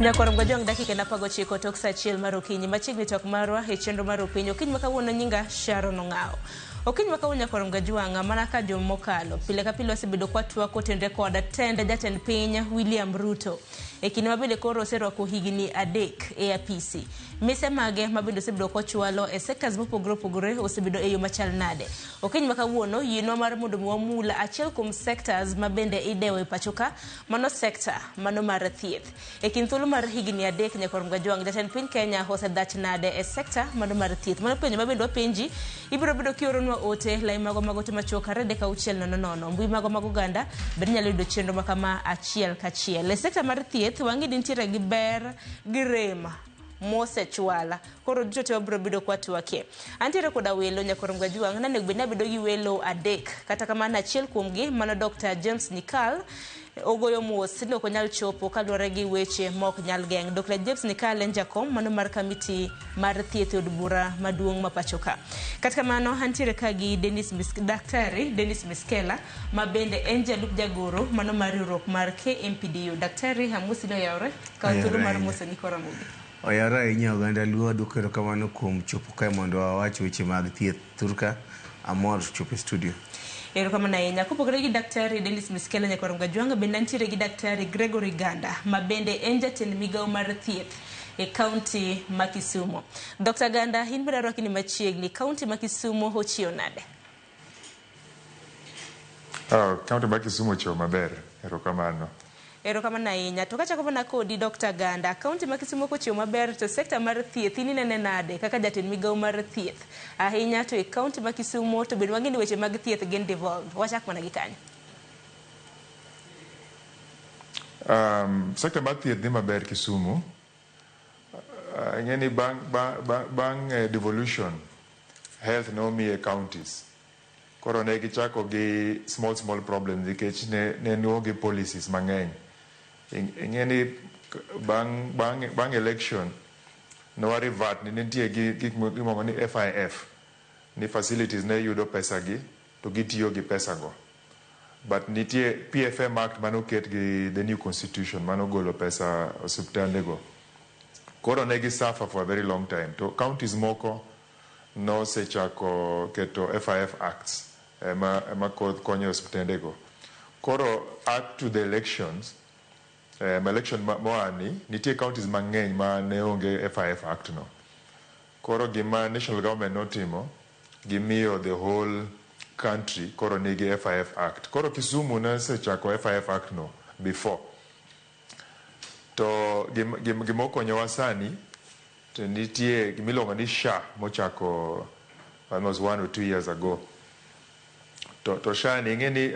Nyakwar Mgajwang' dakika en 19 tok saa 1 mar okinyi machiegni tok marwa e chenro mar opiny. Okinyi ma kawuono nyinga Sharon Ong'awo. Okinyi ma kawuono, Nyakwar Mgajwang', mana ka juma mokalo, pile ka pile wasebedo kwatwak kotenre kod tend jatend piny William Ruto. E kinde ma bende koro oserwako higni 3 e apisi. Mise mage ma bende osebedo kochwalo e sectors mopogore opogore osebedo e yo machal nade? Okinyi ma kawuono yienwa mar mondo mi wamul achiel kuom sectors ma bende idewo e pacho ka, mano sector mano mar thieth. E kind thuolo mar higni 3, Nyakwar Mgajwang', jatend piny Kenya osedhach nade e sector mano mar thieth? Mano penjo ma bende wapenji. Ibiro bedo kioronwa ote lai magwa mag ote machuok 23600. Mbui magwa mag oganda bende inyalo yudo chenro ma kama achiel kachiel. E sector mar thieth wang'e ni nitiere gi ber gi rem mosechwal. Koro duto te wabiro bedo kwatwakie. Antiere koda welo, Nyakwar Mgajwang', nanego bed ni abedo gi welo 3. Kata kamano achiel kuomgi mano Dr. James Nyikal ogoyo mos ni ok onyal chopo kaluwore gi weche ma ok nyal geng'. Dr. James Nyikal en jakom mano mar kamiti mar thieth e od bura maduong' ma pacho ka. Kata kamano antiere ka gi Dennis Mis Daktari Dennis Miskela ma bende en jalup jagoro mano mar riwruok mar KMPDU. Daktari, amosi ni oyawore. Kaw thuolo mar moso nyikwa Ramogi. Oyawore ahinya oganda Luo, aduoko erokamano kuom chopo kae mondo wawach weche mag thieth thurka. Amor chopo e studio. Erokamano ahinya. Kopogore gi Daktari Dennis Miskela Nyakwar Mgajwang', bende antiere gi Daktari Gregory Ganda ma bende en jatend migawo mar thieth e kaunti ma Kisumu. Dr. Ganda, in bende arwaki ni machiegni. Kaunti ma Kisumu ochiew nade? Kaunti ma Kisumu ochiew maber. Erokamano. Erokamano ahinya. To kachako mana kodi Dr. Ganda, kaunti ma Kisumu kochiew maber to sekta mar thieth in inene nade kaka jatend migawo mar thieth? Ahinya to e kaunti ma Kisumu to bende wang'e ni weche mag thieth gin devolved. Wachak mana gi kanyo. Sekta mar thieth dhi maber Kisumu. Ing'e ni bang' devolution, health ne omi e counties. Koro ne gichako gi small small problems nikech ne onge policies mang'eny. Ing'e ni bang' election ne wa revert ni nitie gi gik miluongo ni FIF, ni facilities ne yudo pesa gi to gitiyo gi pesa go. But nitie PFM Act manoket gi the new constitution manogolo pesa osiptande go. Koro ne gi suffer for a very long time. To counties moko nosechako keto FIF Acts ema konyo osiptende go. Koro up to the elections, election moani, nitie counties mang'eny ma ne onge FIF Act no. Koro gima national government notimo, gimiyo the whole country koro nigi FIF Act. Koro Kisumu nosechako FIF Act no before. To gima okonyowa sani, to nitie gimiluongo ni SHA mochako almost 1 or 2 years ago. To SHA ni ing'e ni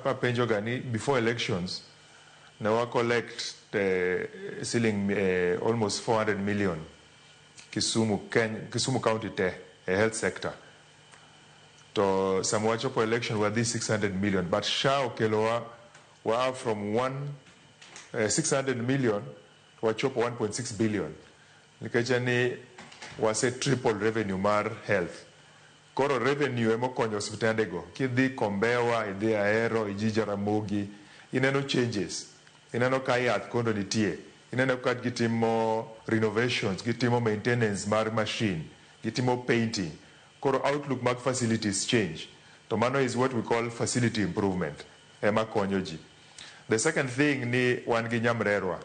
apenjo ga ni before elections ne wa collect siling almost 400 million Kisumu, Kenya, Kisumu County te e health sector. To sama wachopo election wadhi 600 million, but SHA okelowa wa from one, 600 million wachopo 1.6 billion nikech en ni wase triple revenue mar health. Koro revenue emokonyo osiptende go. Kidhi Kombewa, idhi Ahero, idhi Jaramogi, ineno changes. Ineno ka yath kondo nitie. Ineno ka gitimo renovations, gitimo maintenance mar machine, gitimo painting. Koro outlook mag facilities change. To mano is what we call facility improvement. Ema konyo ji. The second thing ni wan gi nyamrerwa.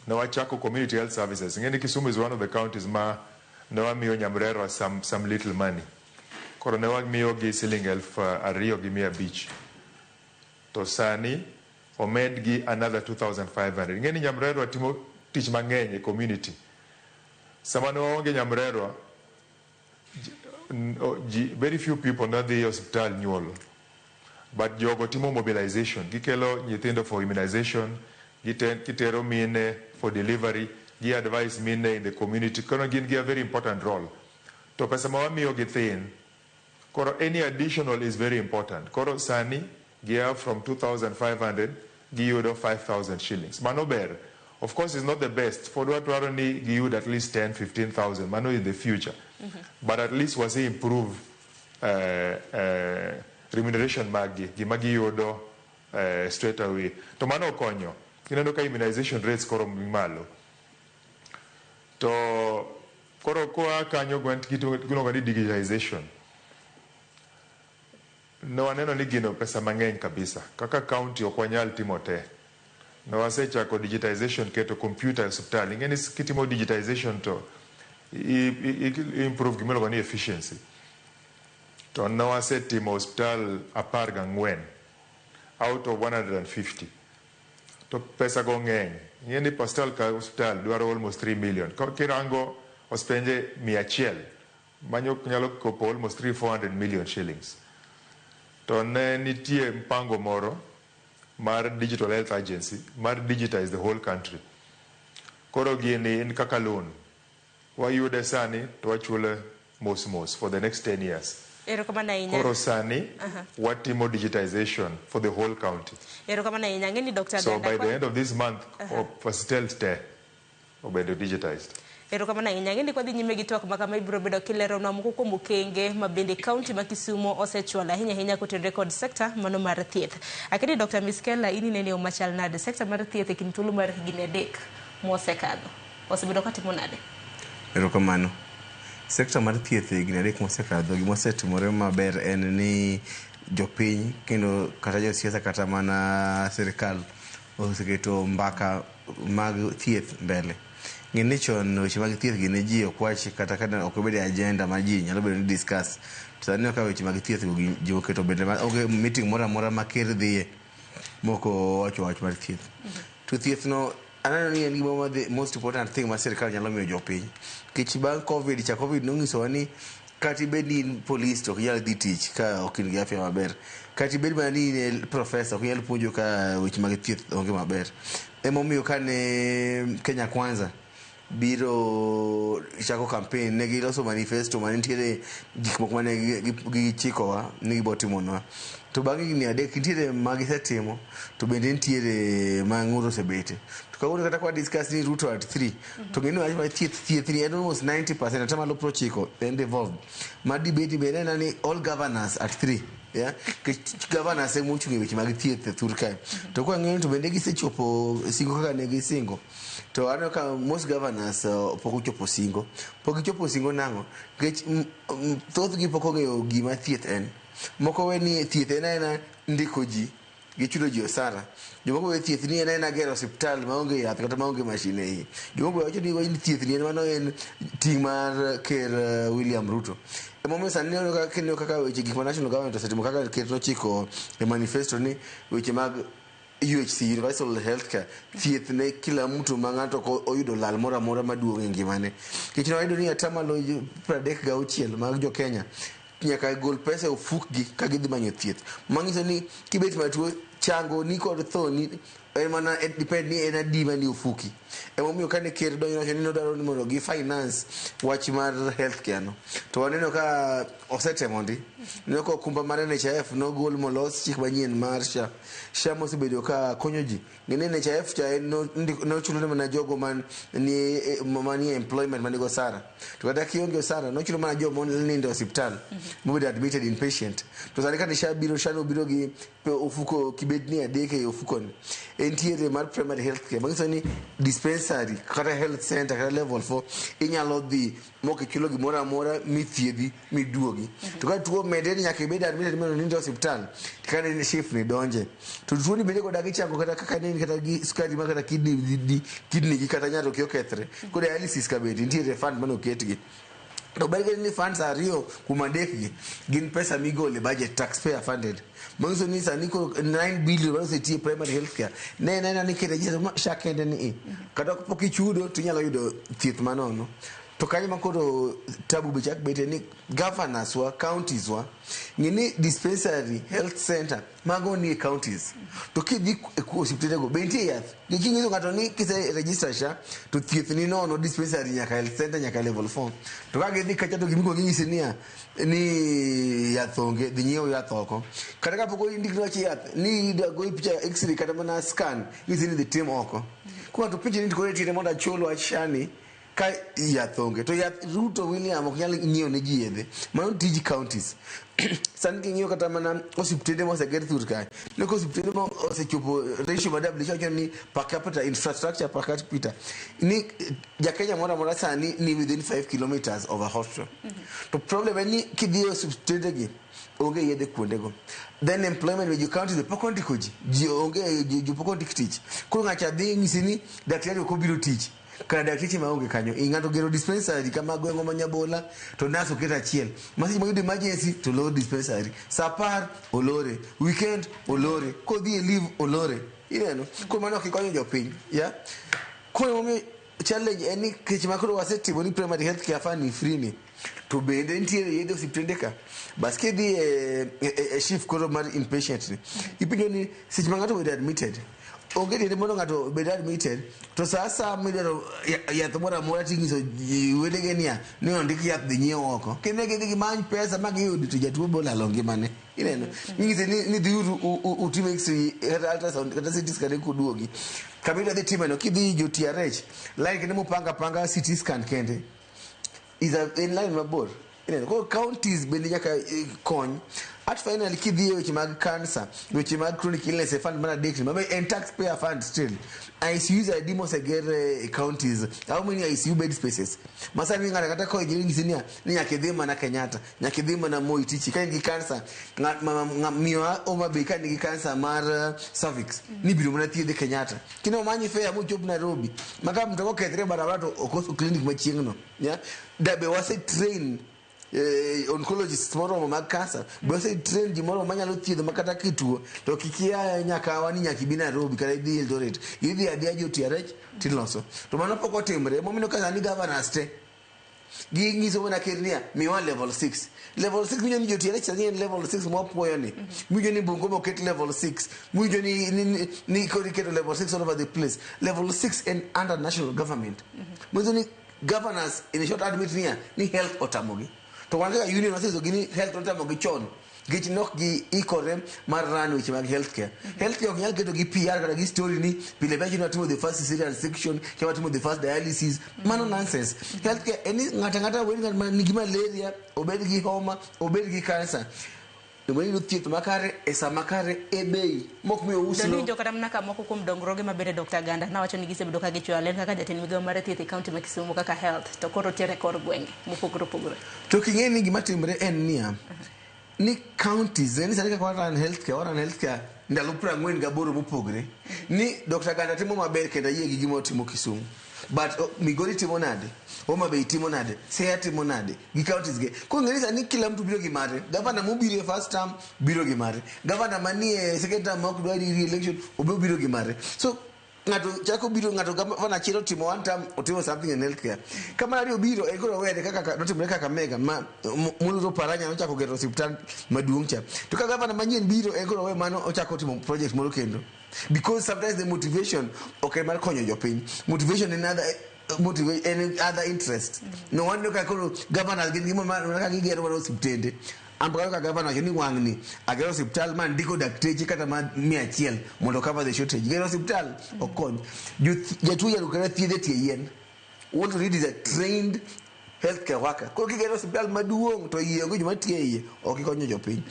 Ne wachako community health services. Ing'e ni Kisumu is one of the counties ma ne wamiyo nyamrerwa some little money. Koro ne wamiyo gi siling 2,500. To sani omed gi another 2,500. Ing'e ni nyamrerwa timo tich mang'eny e community. Sama ne waonge nyamrerwa, ji, very few people ne dhi e osiptal nyuol. But jogo timo mobilization. Gikelo nyithindo for immunization, gitero mine for delivery, gi advise mine in the community. Koro gin gi a very important role. To pesa ma wamiyo gi thin. Koro any additional is very important. Koro sani gia from 2,500 giyudo 5,000 shillings. Mano ber. Of course it's not the best. Pod wadwaro ni giyud at least 10, 15,000. Mano in the future. But at least wase improve remuneration maggi, gima giyudo straight away. To mano okonyo. Ineno ka immunization rates koro malo. To koro koa kanyo iluongo ni digitization. Ne waneno ni gino pesa mang'eny kabisa. Kaka county ok wanyal timo te. Ne wasechako digitization keto computer e osiptal. Ing'e ni kitimo digitization to i improve gimiluongo ni efficiency. To ne wasetimo osiptal 14 out of 150. To pesa go ng'eny. Ing'e ni osiptal ka osiptal dwaro almost 3 million. Kirango osiptende 100 manyo nyalo kopo almost 300-400 million shillings. To ne nitie mpango moro mar Digital Health Agency mar digitize the whole country. Koro gini en kaka loan. Wayude sani to wachule mos mos for the next 10 years. Erokamano ahinya. Koro sani watimo digitization for the whole county. Erokamano ahinya. Ang'e ni Dr. So Ganda by the end of this month, hospital te obedo digitized. Erokamano ahinya. Ang'e ni kwadhi nyime gi twak makama ibiro bedo kileronwa moko kuom okenge ma bende kaunti ma Kisumo osechwalo ahinya ahinya kotenore kod sekta mano mar thieth. Akeni Dr. Miskela, in inene yo machal nade sekta mar thieth e kind thuolo mar higni 3 mosekadho osebedo katimo nade? Erokamano. Sekta mar thieth e higni 3 mosekadho, gima osetimore maber en ni jopiny kendo kata josiasa kata mana sirikal oseketo mbaka mag thieth mbele. Ng'e ni chon weche mag thieth gi ne ji ok wach kata ka ok obedo e agenda ma ji nyalo bedo ni discuss. To sani ka weche mag thieth go ji oketo bende onge meeting moro amora ma ker dhiye mok owacho wach mar thieth. To thieth no aneno ni en gima ma the most important thing ma sirikal nyalo miyo jopiny. Nikech bang' Covid cha Covid nonyisowa ni kata ibed ni in polis to ok inyal dhi tich ka ok in gi afya maber. Kata ibed mana ni in professor ok inyal puonjo ka weche mag thieth onge maber. Emomiyo kane Kenya Kwanza biro chako campaign ne giloso manifesto mane nitiere gik moko mane gichikowa ni gibo timonwa. To bang' higni 3 nitiere ma gisetimo to bende nitiere ma ng'ur osebete. To kawuono kata kwa discuss ni Ruto at 3 to ng'e ni wach mar thieth ni en almost 90% atamalo 90 en devolved. Ma debate bende en ni all governors at 3. Yeah, governors ema ochung' e weche mag thieth e thur kae. To kwa ng'eyo to bende gisechopo singo kaka ne gisingo. To aneno ka most governors pok ochopo singo. Pok gichopo singo nang'o? Nikech thothgi pok ong'eyo gima thieth en. Moko we ni thieth en aena ndiko ji gi chulo ji osara. Jomoko we thieth ni en aena gero osiptal maonge yath kata maonge mashin e iye. Jomoko be wacho ni thieth ni en mano en ting' mar ker William Ruto. Emomiyo sani ineno kaka weche gik ma national government osetimo kaka ker nochiko e manifesto ni weche mag UHC, Universal Healthcare, thieth ne kila mtu ma ng'ato ok oyudo lal moro amora maduong' e ngimane. Nikech ne wayudo ni atamalo 36 mag jo Kenya nyaka gol pesa e ofukgi ka gidhi manyo thieth. Manyiso ni kibet matuo chango ni kod tho ni en mana depend ni en adi manie ofuki. Emomiyo kane ker donjo nowacho ni nodwaro ni mondo gi finance wach mar healthcare no. To waneno ka osetemo ndi. Ineno ka okumba mar NHIF nogol molos chik manyien mar SHA. SHA mosebedo ka konyo ji. Ng'e ni NHIF cha en nochulo ne mana jogo man ni manie employment manigi osara. To kata kionge osara nochulo mana joma onindo e osiptal mobedo admitted inpatient. To sani kane SHA biro, SHA nobiro gi ofuko kibetni 3 e ofuko ni. Entiere mar primary health care manyiso ni dispensary kata health center kata level 4 inyalo dhi mok ichulo gimoro amora mithiedhi miduogi. To ka tuo omedre ni nyaka ibed admitted mondo onind e osiptal kane ni SHIF ni donje. To tuo ni bende kodagi chango kata kaka ne kata gi sukari ma kata kidney gi kata nyaroki okethre. Koro dialysis ka bende nitiere fund mane oketgi. To ber ni funds 2 kuom 3 gi gin pesa migolo e budget taxpayer funded. Manyiso ni sani koro 9 billion mane osetiyo e primary health care ne en aena ni kete SHA kende ni kata pok ichudo to inyalo yudo thieth manono. To kanyo ma koro tabu be chak bete ni governors wa, counties wa, ng'e ni dispensary, health center mago nie counties. To kidhi e osiptende go be nitie yath. Nikech ing'iso ng'ato ni kise register SHA to thieth ni nono dispensary nyaka health center nyaka level 4. To ka gidhi kacha to gimikuongo ginyisi niya ni yath onge, dhi nyiew yath oko. Kata kapok ondikni wach yath ni idwa goyi picha x-ray kata mana scan, inyisi ni dhi tim oko. Koro ng'ato penjo ni to koro itiere mondo achul wach SHA ni Ka yath onge to yath, Ruto William ok nyal nyiewo ne ji yedhe. Mano tij counties. Sani king'iyo kata mana osiptende moseger thur kae, ineno ka osiptende ma osechopo ratio ma WHO wacho ni per capita infrastructure per capita ni ja Kenya moro amora sani ni within 5 kilometers of a hospital. To problem en ni kidhi e osiptende gi, onge yedhe kuondego. Then employment, jo counties be pok ondiko ji, ji onge, ji pok ondik tich. Koro ng'acha dhi ng'isi ni daktari ok obiro tich kara dakteche maonge kanyo. Ng'ato gero dispensary kama gweng'o ma Nyabola to nurse oket achiel ma seche moyudo emergency to loro dispensary sa 10 olore, weekend olore, kodhi e leave olore. Ineno koro mano ok ikonyo jopiny ya. Koro emomiyo challenge en ni kech ma koro wasetimo ni primary health care fund ni free ni, to bende nitiere yedhe osiptende ka. Bas kidhi e shift koro mar inpatient ni, ipenjo ni seche ma ng'ato obedo admitted, onge tiende mondo ng'ato obed admitted to sa asaya midwaro yath moro amora ting'iso wedege niya ni ondik yath dhi nyiew oko, kendo gidhi gimany pesa ma giyudi to jatuo bolalo ngimane. Ineno ing'ise ni dhiuru utim x-ray kata ultrasound kata CT scan kuduogi kama idwa dhi timeno. Kidhi jo TRH line kende mopanga panga CT scan kende is a en line mabor. Ineno koro counties bende nyaka kony. At finally, kidhi e weche mag cancer, weche mag chronic illness, e fund mar adek ni mabe en taxpayer fund still. ICUs adi moseger e counties? How many ICU bed spaces masani ng'ato kata kohinyore ng'isi niya ni nyaka idhi mana Kenyatta, nyaka idhi mana Moi Teaching ka in gi cancer? Miyo Homa Bay ka nigi cancer mar cervix ni biro mana thiedhe Kenyatta, kendo omanyi fare mochop Nairobi ma ka mtoka okethre e barabara to okoso clinic machieng'no. Yeah? Da be wase train oncologists moromo mag cancer? Be wase train ji moromo manyalo thiedho ma kata kituo to kik ia nyakawa ni nyaka ibi Nairobi kata idhi Eldoret, idhi adhiya jo TRH tiloso? To mano pok otimre. Momiyo ka sani governors te ginyiso mana ker niya miwa level 6, level 6. Winjo ni jo TRH sani en level 6 mwapuoyo ni, winjo ni Bungoma oket level 6, winjo ni koro iketo level 6 all over the place. Level 6 en under national government. Manyiso ni governors in short admit niya ni health otamogi. To wan kaka union wasenyisogi ni health otamogi chon nikech nok gi ikore mar run weche mag healthcare. Healthcare ok nyal keto gi PR kata gi story ni pile pile watimo the first cesarean section, kia watimo the first dialysis. Mano nonsense. Healthcare en ni ng'ato ang'ata, obed ng'at ma nigi malaria, obed gi homa, obed gi cancer, onego yudo thieth makare e sa makare e bei mok miyo To usno. Niwinjo kata mana ka moko kuom dongruoge ma bende Dr. Ganda nawacho ni gisebedo ka gichwalo en kaka jatend migawo mar thieth e kaunti ma Kisumu kaka health to koro tiere kor gwenge mopogore opogore. To king'e ni gima timre en niya ni counties en sani kaka waran healthcare, waran healthcare ndalo 48 mopogre ni Dr. Ganda timo maber kendo ayie gi gima otimo Kisumu, but oh, Migori timo nade? Homa Bay timo nade? Siaya timo nade? Gi counties ge koro ng'e ni sani kila mtu biro gi mare. Gavana mobiro e first term biro gi mare, gavana manie second term ma ok dwar re-election obe biro gi mare. So ng'ato chako biro, ng'ato gavana achiel otimo one term, otimo something in healthcare. Ka mar ariyo biro en koro owere kaka notimore Kakamega ma Muliro Oparanya nochako gero osiptal maduong' cha. To ka gavana manyien biro, en koro owe mano, ochako timo project moro kendo, because sometimes the motivation ok en mar konyo jopiny. Motivation en other motiva en other interest. No waneno ka koro governors gin gima kaka gigero mana osiptende. An kaka gavana wacho ni wang'ni agero osiptal ma ndiko dakteche kata ma 100 mondo cover the shortage. Gero osiptal ok kony. Jatuo nyalo kata thiedhe tie yien. What we need is a trained healthcare worker. Koro kigero osiptal maduong' to iye onge joma tiyo e iye, ok ikonyo jopiny.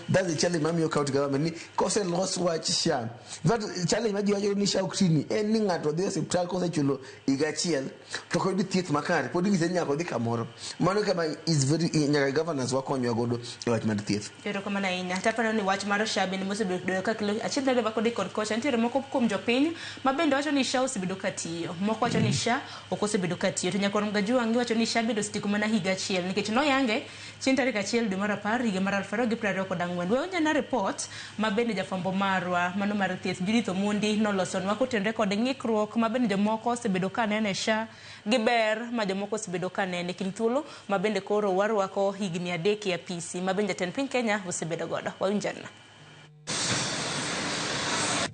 That's the challenge mamiyo county government ni koselos wach SHA. In fact, challenge ma ji wacho ni SHA ok tini en ni ng'ato dhi e osiptal kosechulo higa achiel to ok oyud thieth makare, pod inyise ni nyaka odhi kamoro. Mano kama is very nyaka governors wakonywa godo e wach mar thieth. Erokamano ahinya. Taparo ni wach mar SHA bende mosebedo ka kelo achiel nade kodi kod kocha. Nitiere moko kuom jopiny ma bende wacho ni SHA osebedo ka tiyo. Moko wacho ni SHA ok osebedo ka tiyo. To nyakwar Mgajuang' giwacho ni SHA bende osetieko mana higa achiel nikech noyange chieng' tarik 1 dwe mar 10 higa mar 2024. We onyana report ma bende jafwambo marwa mano mar thieth Judith Omondi nolosonwa kotenore kod ng'ikruok ma bende jomoko osebedo ka neno e SHA gi ber ma jomoko osebedo ka nene kind thuolo ma bende koro warwako higni 3 e apisi ma bende jatend piny Kenya osebedo godo. Wawinjana.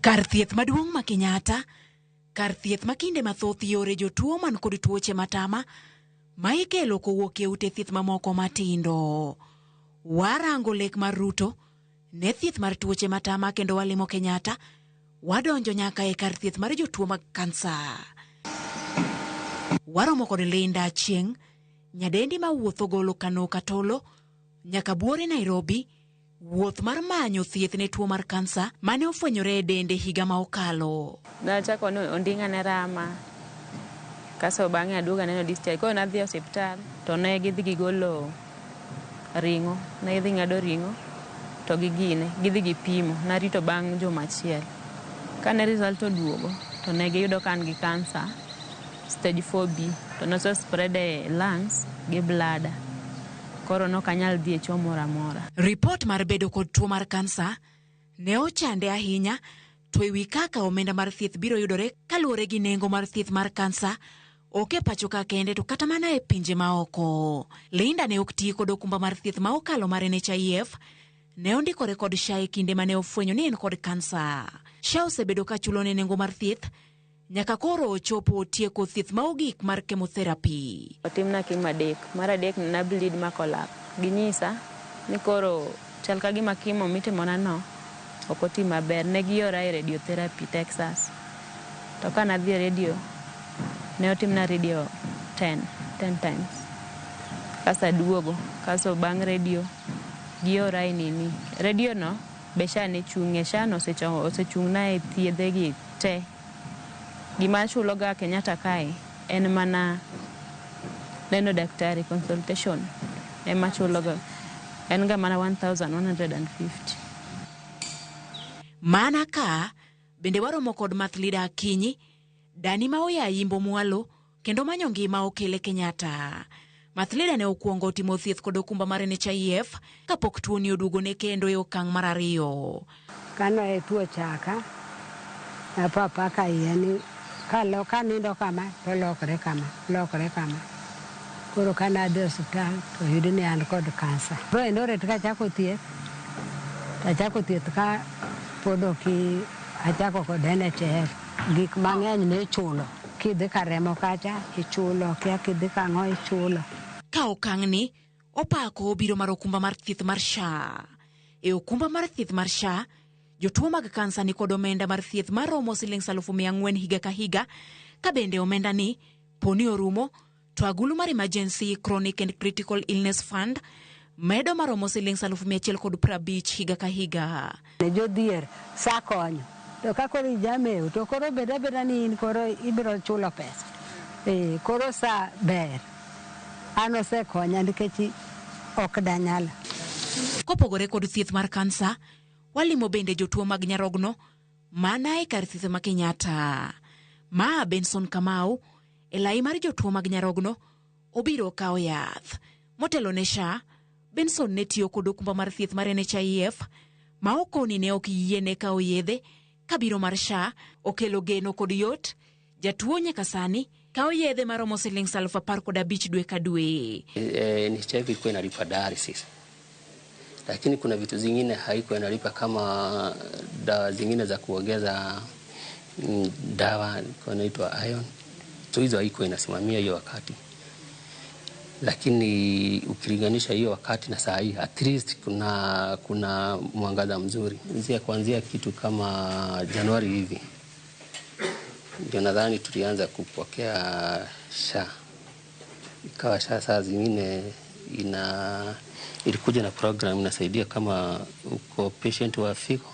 Kar thieth maduong' ma Kenyatta, kar thieth ma kinde mathoth yore jotuo man kod tuoche matama ma ikelo kowuok e ute thieth mamoko matindo. Warango lek mar Ruto ne thieth mar tuoche matama kendo walimo Kenyatta, wadonjo nyaka e kar thieth mar jotuo mag kansa. Waromo kod Linda Achieng', nyadendi ma wuotho golo Kano Katolo nyaka Buore Nairobi, wuoth mar manyo thieth ne tuo mar kansa mane ofwenyore e dende higa ma okalo. Nachako ni onding'a ne rama, kasto bang'e aduogo aneno discharge. Koro nadhi e osiptal to ne gidhi gigolo ring'o, ne gidhi ng'ado ring'o to gi gine, gidhi gipimo. Narito bang' juma achiel. Kane result oduogo to ne giyudo ka an gi kansa stage 4B to nose spread e lungs gi bladder. Koro nok anyal dhi e cho moro amora. Ripot mar bedo kod tuo mar kansa ne ochande ahinya to ewi kaka omenda mar thieth biro yudore kaluwore gi nengo mar thieth mar kansa ok e pacho ka kende to kata mana e pinje maoko. Linda ne ok ti kod okumba mar thieth ma okalo mar NHIF, ne ondikore kod SHA e kinde mane ofwenyo ni en kod kansa. SHA osebedo ka chulone nengo mar thieth nyaka koro ochopo otieko thieth ma ogik mar chemotherapy. Otimna chemo adek, mar adek na bleed ma collapse. Ginyisa ni koro chal ka gima chemo mitimona no ok oti maber. Ne giora e radiotherapy Texas. To ka nadhi e radio, ne otimna radio 10 times. Kasto aduogo, kasto bang' radio giora e nini. Radio no be SHA ne chung'e, SHA no osechung'na e thiedhe gi te. Gima achuloga Kenyatta kae en mana neno daktari, consultation ema achuloga. En ga mana 1150. Mana ka bende waromo kod Mathlida Akinyi, dani ma oya Yimbo mwalo kendo manyo ngima okele Kenyatta. Mathlida ne okwongo timo thieth kod okumba mar NHIF kapok tuoni oduogone kendo e okang' mar ariyo. Kane tuo chaka, napapaka iye ni kanindo kama to lokre kama, lokre kama. Koro kane adhi e osiptal to oyud ni an kod kansa. Koro Eldoret kachako thieth, tachako thieth ka pod ok achako kod NHIF. Gik mang'eny ne ichulo. Kidhi ka remo kacha ichulo, kia kidhi kang'o ichulo. Ka okang'ni, opako obiro mar okumba mar thieth mar SHA. E okumba mar thieth mar SHA, jotuo mag kansa ni kod omenda mar thieth maromo siling 400,000 higa ka higa, ka bende omenda ni poni orumo to agulu mar Emergency Chronic and Critical Illness Fund medo maromo siling 150,000 higa ka higa. Ne jodhier sa konyo. To ka koro ijamewo to koro bed abeda ni in koro ibiro chulo pesa. Koro sa ber. An osekonya nikech ok danyal. Kopogore kod thieth mar kansa, walimo bende jotuo mag nyarogno mana e kar thieth ma Kenyatta. Ma Benson Kamau e lai mar jotuo mag nyarogno obiro kawo yath. Motelo ne SHA, Benson ne tiyo kod okumba mar thieth mar NHIF ma okoni ne ok yiene kawo yedhe. Kabiro mar SHA okelo geno kod yot, jatuo nyaka sani kawo yedhe maromo siling 15,000 dwe ka dwe. NHIF ilikuwa inalipa dialysis, lakini kuna vitu zingine haikuwa inalipa kama dawa zingine za kuongeza dawa inaitwa iron. So hizo haikuwa inasimamia hiyo wakati. Lakini ukilinganisha hiyo wakati na saa hii, at least kuna mwangaza mzuri. Kuanzia kitu kama Januari hivi ndio nadhani tulianza kupokea SHA. Ikawa SHA saa zingine ilikuja na program inasaidia kama uko patient wa figo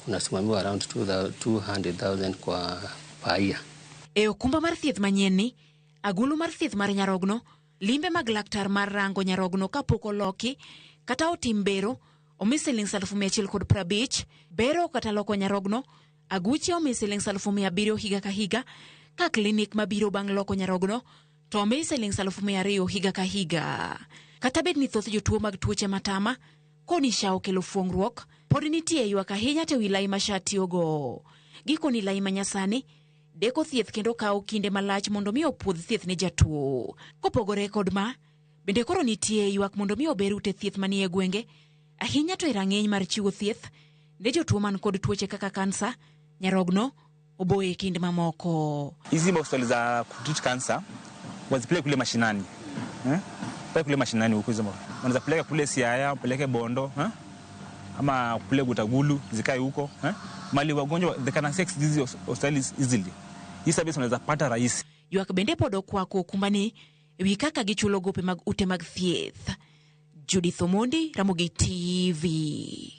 unasimamiwa around 200,000 kwa per year. E okumba mar thieth manyien ni, agulu mar thieth mar nyarogno, limbe mag laktar mar rango nyarogno kapok oloki kata otim bero omi siling 150,000, bero kata loko nyarogno aguche omi siling 700,000 higa ka higa, ka klinik mabiro bang' loko nyarogno to omi siling 200,000 higa ka higa. Kata bed ni thoth jotuo mag tuoche matama koni SHA okelo fuong'ruok, pod nitie ywak ahinya te wi lai ma SHA tiyogo. Gikoni lai ma nyasani deko thieth kendo kawo kinde malach mondo mi opuodh thieth ne jatuo. Kopogore kod ma, bende koro nitie ywak mondo mi ober ute thieth manie gwenge, ahinya to e rang'iny mar chiwo thieth ne jotuo man kod tuoche kaka kansa, nyarogno, oboye kind mamoko. Hizi hospitali za kutreat cancer wazipeleke kule mashinani. Peleke kule mashinani huko hizo. Wanaweza peleka kule Siaya, peleke Bondo, ama kule Gutagulu, zikae huko, Mali wagonjwa they can access these hospitals easily. Hii service wanaweza pata rahisi. Ywak bende pod okwako okumbani e wi kaka gichulo gope mag ute mag thieth. Judith Omondi, Ramogi TV.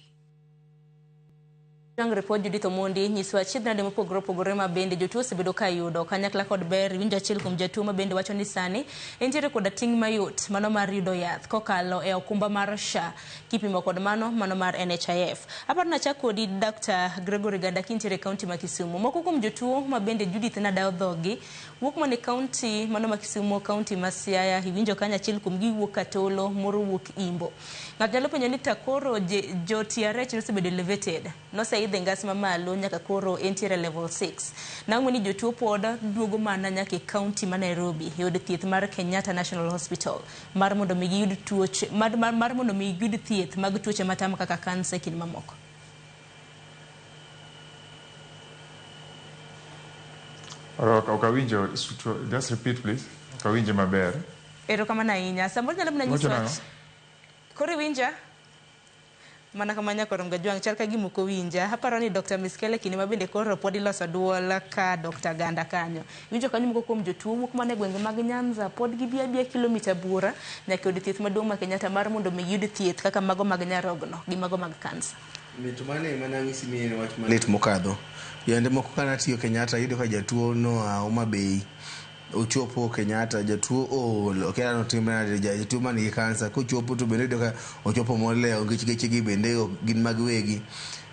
Bang' ripod Judith Omondi nyiso achiedh nade mopogore opogore ma bende jotuo osebedo ka yudo kanyakla kod ber. Iwinjo achiel kuom jatuo ma bende wacho ni sani entiere koda ting' mayot mano mar yudo yath kokalo e okumba mar SHA kipimo kod mano mar NHIF. Aparo nachak kodi Dr. Gregory Ganda kintiere e kaunti ma Kisumu. Moko kuom jotuo ma bende Judith nadawo dhogi wuok mana e kaunti mano ma Kisumu, kaunti ma Siaya. Iwinjo kanyo achiel kuom gi wuok Katolo, moro wuok Imbo. Ng'ato nyalo penjo ni ta koro jo TRH nosebedo elevated, noseidho e ngas mamalo nyaka koro entiere level 6. Nang'o ni jotuo pod duogo mana nyaka e kaunti ma Nairobi e od thieth mar Kenyatta National Hospital mar mondo mi giyud tuoche mar mondo mi giyud thieth mag tuoche matamo kaka kansa e kind mamoko. Ok awinjo, just repeat please. Ok awinjo maber. Erokamano ahinya. Samoro nyalo mana nyiso wach. Koro iwinja? Mana kama nyakoro Mgajwang' chal ka gima ok owinja. Aparo ni Dr. Miskele kinde ma bende koro pod iloso duol ka Dr. Ganda kanyo. Iwinjo kanyo moko kuom jotuo wuok mana e gwenge mag Nyanza pod gibi abiya kilomita buora nyaka e od thieth maduong' ma Kenyatta mar mondo mi giyud thieth kaka mago mag nyarogno gi mago mag kansa. Mit mane mana anyisi ni en wach malit mokadho. Yande moko kana tiyo Kenyatta iyudo ka jatuo noa Homa Bay ochopo Kenyatta jatuo ool okia notimre nade jatuo man gi kansa kochopo to bende iyudo ka ochopo molewo nikech geche gi bende ok gin mag wegi.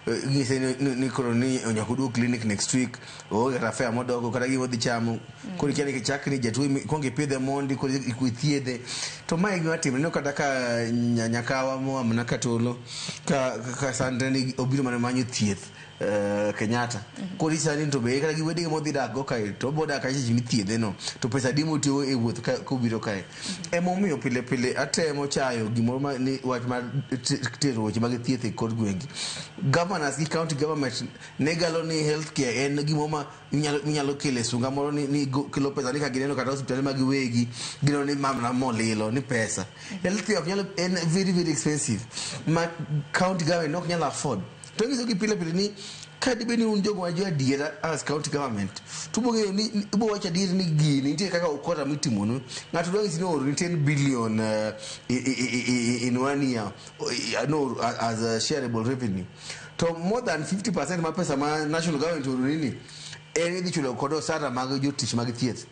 Inyise ni koro ni nyaka oduog clinic next week oonge kata fare modogo kata gima odhi chamo. Koro ikia ni chak ni jatuo ikuongo ipidhe mondi koro ithiedhe. To mae e gima timre ineno kata ka nyakawa moa mana Katolo ka sandre ni obiro mana manyo thieth Kenyatta. Koro sani to be kata gi wedege modhi dak go kae to obo dak kacha seche mithiedhe no to pesa adi motiyo e wuoth kobiro kae. Emomiyo pile pile atemo chayo gimoro ma ni wach mar tero weche mag thieth e kor gwenge. Governors gi county government ne galo ni healthcare en gimoro ma inyalo kelo e sunga moro ni kelo pesa ni ka gineno kata osiptande mag wegi gineno ni ma molilo ni pesa. Healthcare ok nyal en very very expensive ma county government ok nyal afford. To nyiso gi pile pile ni ka dibed ni un jogo ma jo adiera as county government to ubo ng'eyo ni ubo wacho adier ni gini nitie kaka ukora mitimonu. Ng'ato dwa nyisi ni ooroni 10 billion in 1 year no as a shareable revenue. To more than 50% mar pesa ma national government ooroni ni en idhi chulo kod osara mag jotich mag thieth.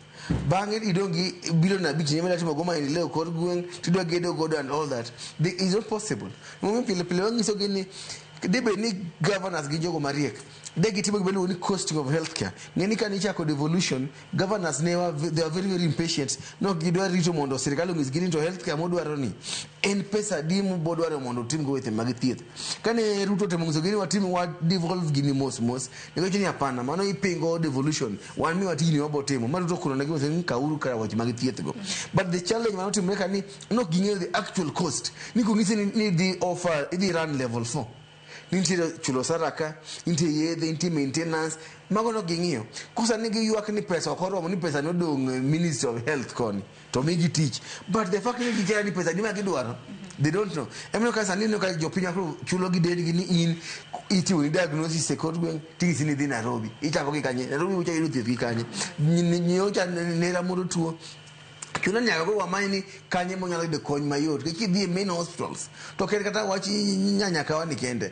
Bang'e idong' gi bilion 5 nyima timo go maendeleo kor gweng' tidwa gedo godo and all that. Is not possible. Momiyo pile pile wanyiso gi ni dibed ni governors gin jogo mariek de gitimo gima iluongo ni costing of healthcare. Ng'e ni kane ichako devolution, governors ne were, they were very very impatient. Ne ok gidwar rito mondo sirikal onyisgi ni to healthcare modwaro ni en pesa adi modwaro mondo otimgo weche mag thieth. Kane Ruto otemo nyisogi ni watim wa devolve gini mos mos, ne giwacho ni hapana, mano ipingo devolution, wan miwa tijni wabo timo. Ma Ruto okono negi ni kawuru kar weche mag thieth go. But the challenge manotimre ka ni nok ging'eyo the actual cost. Ni kong'isi ni idhi offer, idhi run level 4. Nitie chulo osara ka, nitie yedhe, nitie maintenance, mago nok ging'iyo. Kosa ni giywak ni pesa ok oromo, ni pesa nodong' Ministry of Health koni, to migi tich. But the fact ni gikia ni pesa adi ma gidwaro, they don't know. Emomiyo ka sani ineno ka jopiny koro chulo gi dendgi ni in itimo ni diagnosis e kor gweng' ting'isi ni idhi Nairobi. Ichako gi kanye? Nairobi ucha yudo thieth gi kanye? Nyocha nera moro tuo chuno ni nyaka go wamany ni kanye monyalo yudo kony mayot. Nikech kidhi e main hospitals to ok en kata wach nyanyakawa ni kende.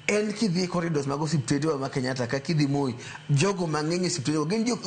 En kidhi e corridors mag osiptende ma Kenyatta ka kidhi Moi, jogo mang'eny e osiptende go gin jok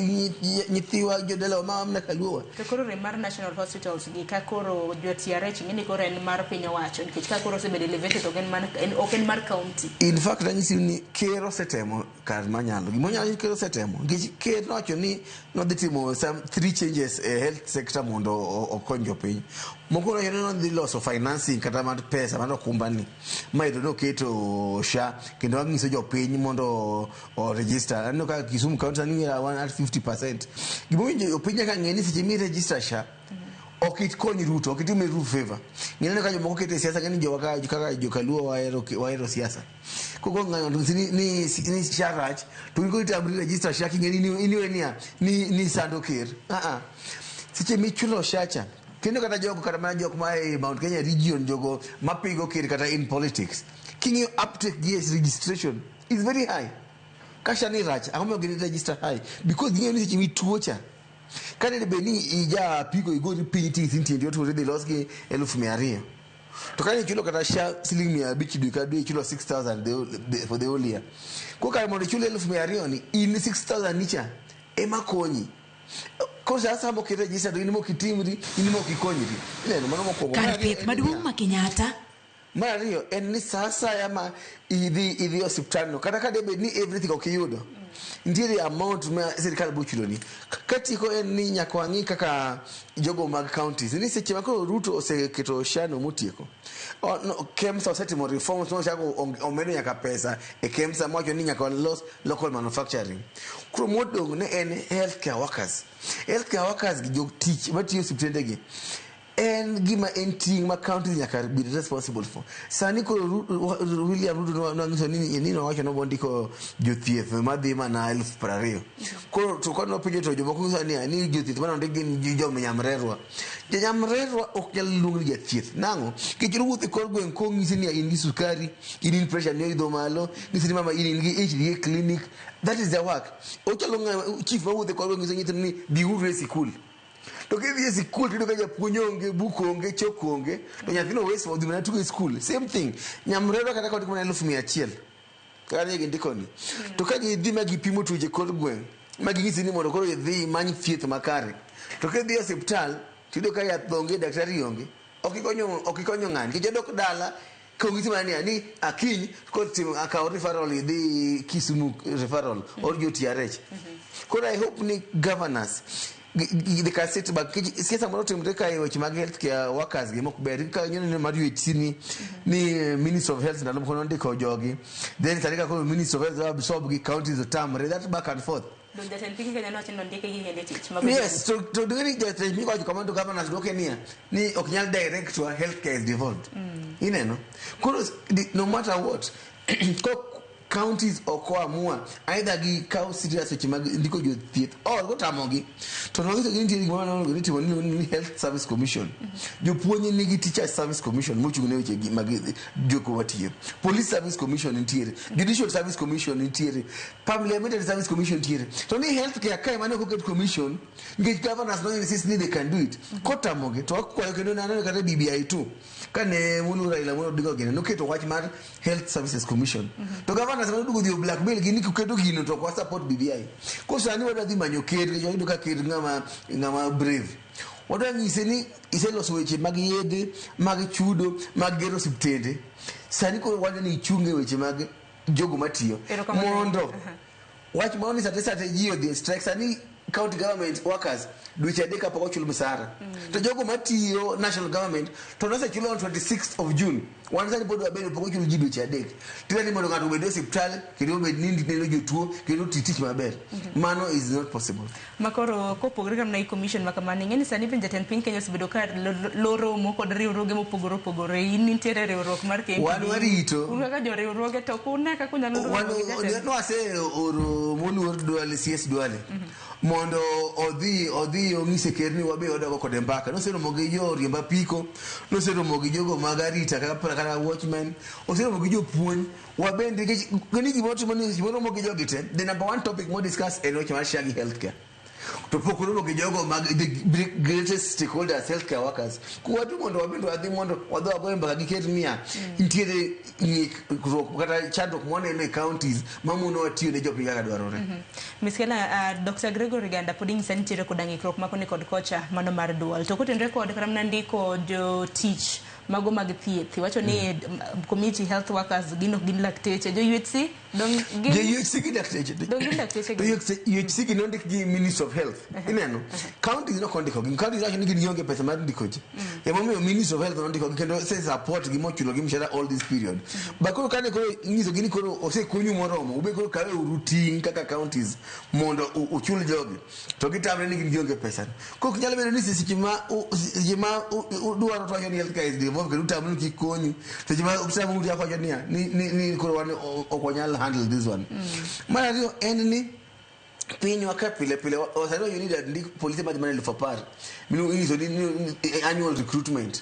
nyithiwa jodalawa ma mana kaluowa. To koro rem mar national hospitals gi ka koro jo TRH ing'e ni koro en mar piny owacho nikech ka koro osebedo elevated to ok en mar county. In fact anyisi ni ker osetemo kar manyalo. Gima onyalo ker osetemo nikech ker nowacho ni nodhi timo some 3 changes e health sector mondo okony jopiny. Mokwongo nowacho ni nodhi loso financing kata mar pesa mar okumba ni. Maeto noketo SHA kendo wanyiso jopiny mondo o register. Aneno ka Kisumu County sani wan at 50%. Gimomiyo jopiny nyaka ng'e ni seche mi register SHA ok ikony Ruto, ok itim ne Ruto favor. Ng'e ka jomoko keto e siasa ng'e ni jowa kaka jokaluo wahero siasa. Koko ng'ato ni SHA rach to in koro itamri register SHA king'e ni iniwe niya ni sando ker. Seche michulo SHA cha kendo kata jogo kata mana jok ma e Mount Kenya region jogo mapigo ker kata in politics king'iyo uptake gi registration is very high. Ka SHA ni rach ang'o momiyo gin register high? Because ging'eyo ni seche mituo cha Kane bed ni ija apiko igori piny ti tiendi oture dhi los gi 200,000. To kane ichulo kata SHA siling 500 dwe ka dwe, ichulo 6000 for the whole year. Koro kare mondo ichul 200,000 ni, in 6000 nicha ema konyi. Koro sa asaya moket register to in mok itimri, in mok ikonyri. Ineno mano mokwongo. Kar Mar ariyo thieth en maduong' niya, ma Kenyatta. Mar ariyo en ni sa asaya ma idhi e osiptal no, kata ka debed ni everything ok iyudo, nitiere amount ma sirikal biro chuloni. Katieko en ni nyaka wang'i kaka jogo mag counties ni seche ma koro Ruto oseketo SHA no motieko, no, KEMSA osetimo reforms mochako omedo nyaka pesa e KEMSA mowacho ni nyaka walos local manufacturing. Koro modong' ne en healthcare workers. Healthcare workers gi jotich matiyo e osiptende gi en gima en ting' ma counties nyaka be responsible for. Sani koro William Ruto nonyiso ni nowacho ni obondiko jothieth madhi mana 20,000. Koro to ka nopenjo to jomoko nyiso ni jothieth mane ondik gin jo nyamrerwa. Jo nyamrerwa ok nyal luong ni jathieth. Nang'o? Nikech owuotho e kor gweng' kong'isi ni in gi sukari, in pressure ni oidho malo, ng'isi ni mama in gi ich dhi e clinic. That is their work. Ochalo ng'ama chief mawuotho e kor gweng' nyiso nyithindo ni dhiuru e sikul. To kidhi e sikul tiyudo ka japuonj onge, buk onge, chok onge, to nyathino waste odhi mana tugo e skul. Same thing. Nyamrerwa kata ka ondik mana 100,000. Kaka ne gindiko ni. To ka gidhi ma gipimo tuoche kor gweng' ma ginyisi ni mondo koro idhi imany thieth makare. To kidhi e osiptal tiyudo ka yath onge, daktari onge. Ok ikonyo ng'ani. Nikech odok dala kong'isi mana niya ni akiny koro tim akaw referral idhi Kisumu referral or jo TRH. Koro I hope ni governors they can sit back. Siasa moro timre ka e weche mag healthcare workers gi mok ber. Ka nyono mar UHC ni Minister of Health ndalo moko nondiko jogi. Then sani ka koro Minister of Health absorb gi counties otamre. That back and forth. Dong jatend piny Kenya nowacho ni ondike gi gige tich. Yes, to dweri jatend piny wacho kamano to governors dwoke niya ni ok nyal direct wa healthcare is devolved. Ineno? Koro no matter what, ko counties ok oamua either gikaw serious weche mag ndiko jothieth or kotamogi to nonyiso ni nitie gimoro nonego ni itimo ni Health Service Commission. Jopuonj nigi Teachers Service Commission mochung' ne weche mag joko matiyo. Police Service Commission nitiere, Judicial Service Commission nitiere, Parliamentary Service Commission nitiere. To ni healthcare kae mane ok oket commission nikech governors no insist ni they can do it. Kotamogi to wakwayo kendo naneno kata BBI 2 kane Mulu Raila Amolo Odinga gine noketo wach mar Health Services Commission. To governors mane oduogo dhi o blackmail gi ni kuketo gino to ok wa support BBI. Koro sani wadwa dhi manyo ker nikech wayudo ka ker ng'ama brave. Wadwa nyise ni iseloso weche mag yedhe, mag chudo, mag gero osiptende. Sani koro wadwa ni ichung' e weche mag jogo matiyo mondo wach moro ni sate sate ji odhi e strike. Sani county government workers dweche 3 kapok ochul msara. To jogo matiyo national government to nosechulo on 26th of June. Wan sani pod wabedo pok ochul ji dweche 3. Tira ni mondo ng'ato obed e osiptal kendo obed ni neno jotuo kendo oti tich maber. Mano is not possible. Makoro kopogore kamano gi commission ma kamano, ing'e ni sani bende jatend piny Kenya osebedo ka loromo kod riwruoge mopogore opogore. In nitiere e riwruok mar KMPDU. Wan warito. Un kaka joriwruoge to ok une kaka unyalo romo gi jatend. Nwase oro moluor Duale, CS Duale mondo odhi onyise ker ni wabe wadogo kode mbaka. Noseromo gi joriemb apiko, noseromo gi jogo mag arita kaka watchmen, oseromo gi jopuonj. Wabende nikech ni gimoro timo ni gimoro romo gi jogi te, the number one topic mo discuss en weche mar SHA gi healthcare. To pok oromo gi jogo mag the greatest stakeholders, healthcare workers. Kuwatu mondo wabende wadhi mondo wadhi wagoye mbaka gi ker niya, nitiere ng'ikruok kata chandruok mwaneno e counties mamono watiyo ne jopiny kaka dwarore. Miss Kela, Dr. Gregory Ganda pod inyisa ni nitiere koda ng'ikruok makoni kod kocha mano mar duol. To kotenore kod kata mana ndiko jotich mago mag thieth, iwacho ni community health workers gin ok gin lakteche. Jo UHC dong gin Jo UHC gin lakteche. Dong gin lakteche To UHC gi nondik gi Ministry of Health. Ineno? Counties nok ondiko gi. Counties wacho ni gin gionge pesa mar ndiko ji. Emomiyo Ministry of Health nondiko gi kendo ose support gi mochulo gi mshahara all this period. But koro kane koro inyiso gi ni koro osekonyu moromo, ube koro kawe uru ting' kaka counties mondo uchul jogi. To gitamre ni gin gionge pesa. Koro ok nyal bedo ni seche ma udwaro to wacho ni healthcare is devolved kendo utamre ni kik konyu. Seche ma utamre ni wacho niya, ni koro wan ok wanyal handle this one. Mar ariyo en ni pinywa ka pile pile sani wacho ni ndik polise madhi mana 10,000. Inyiso ni annual recruitment.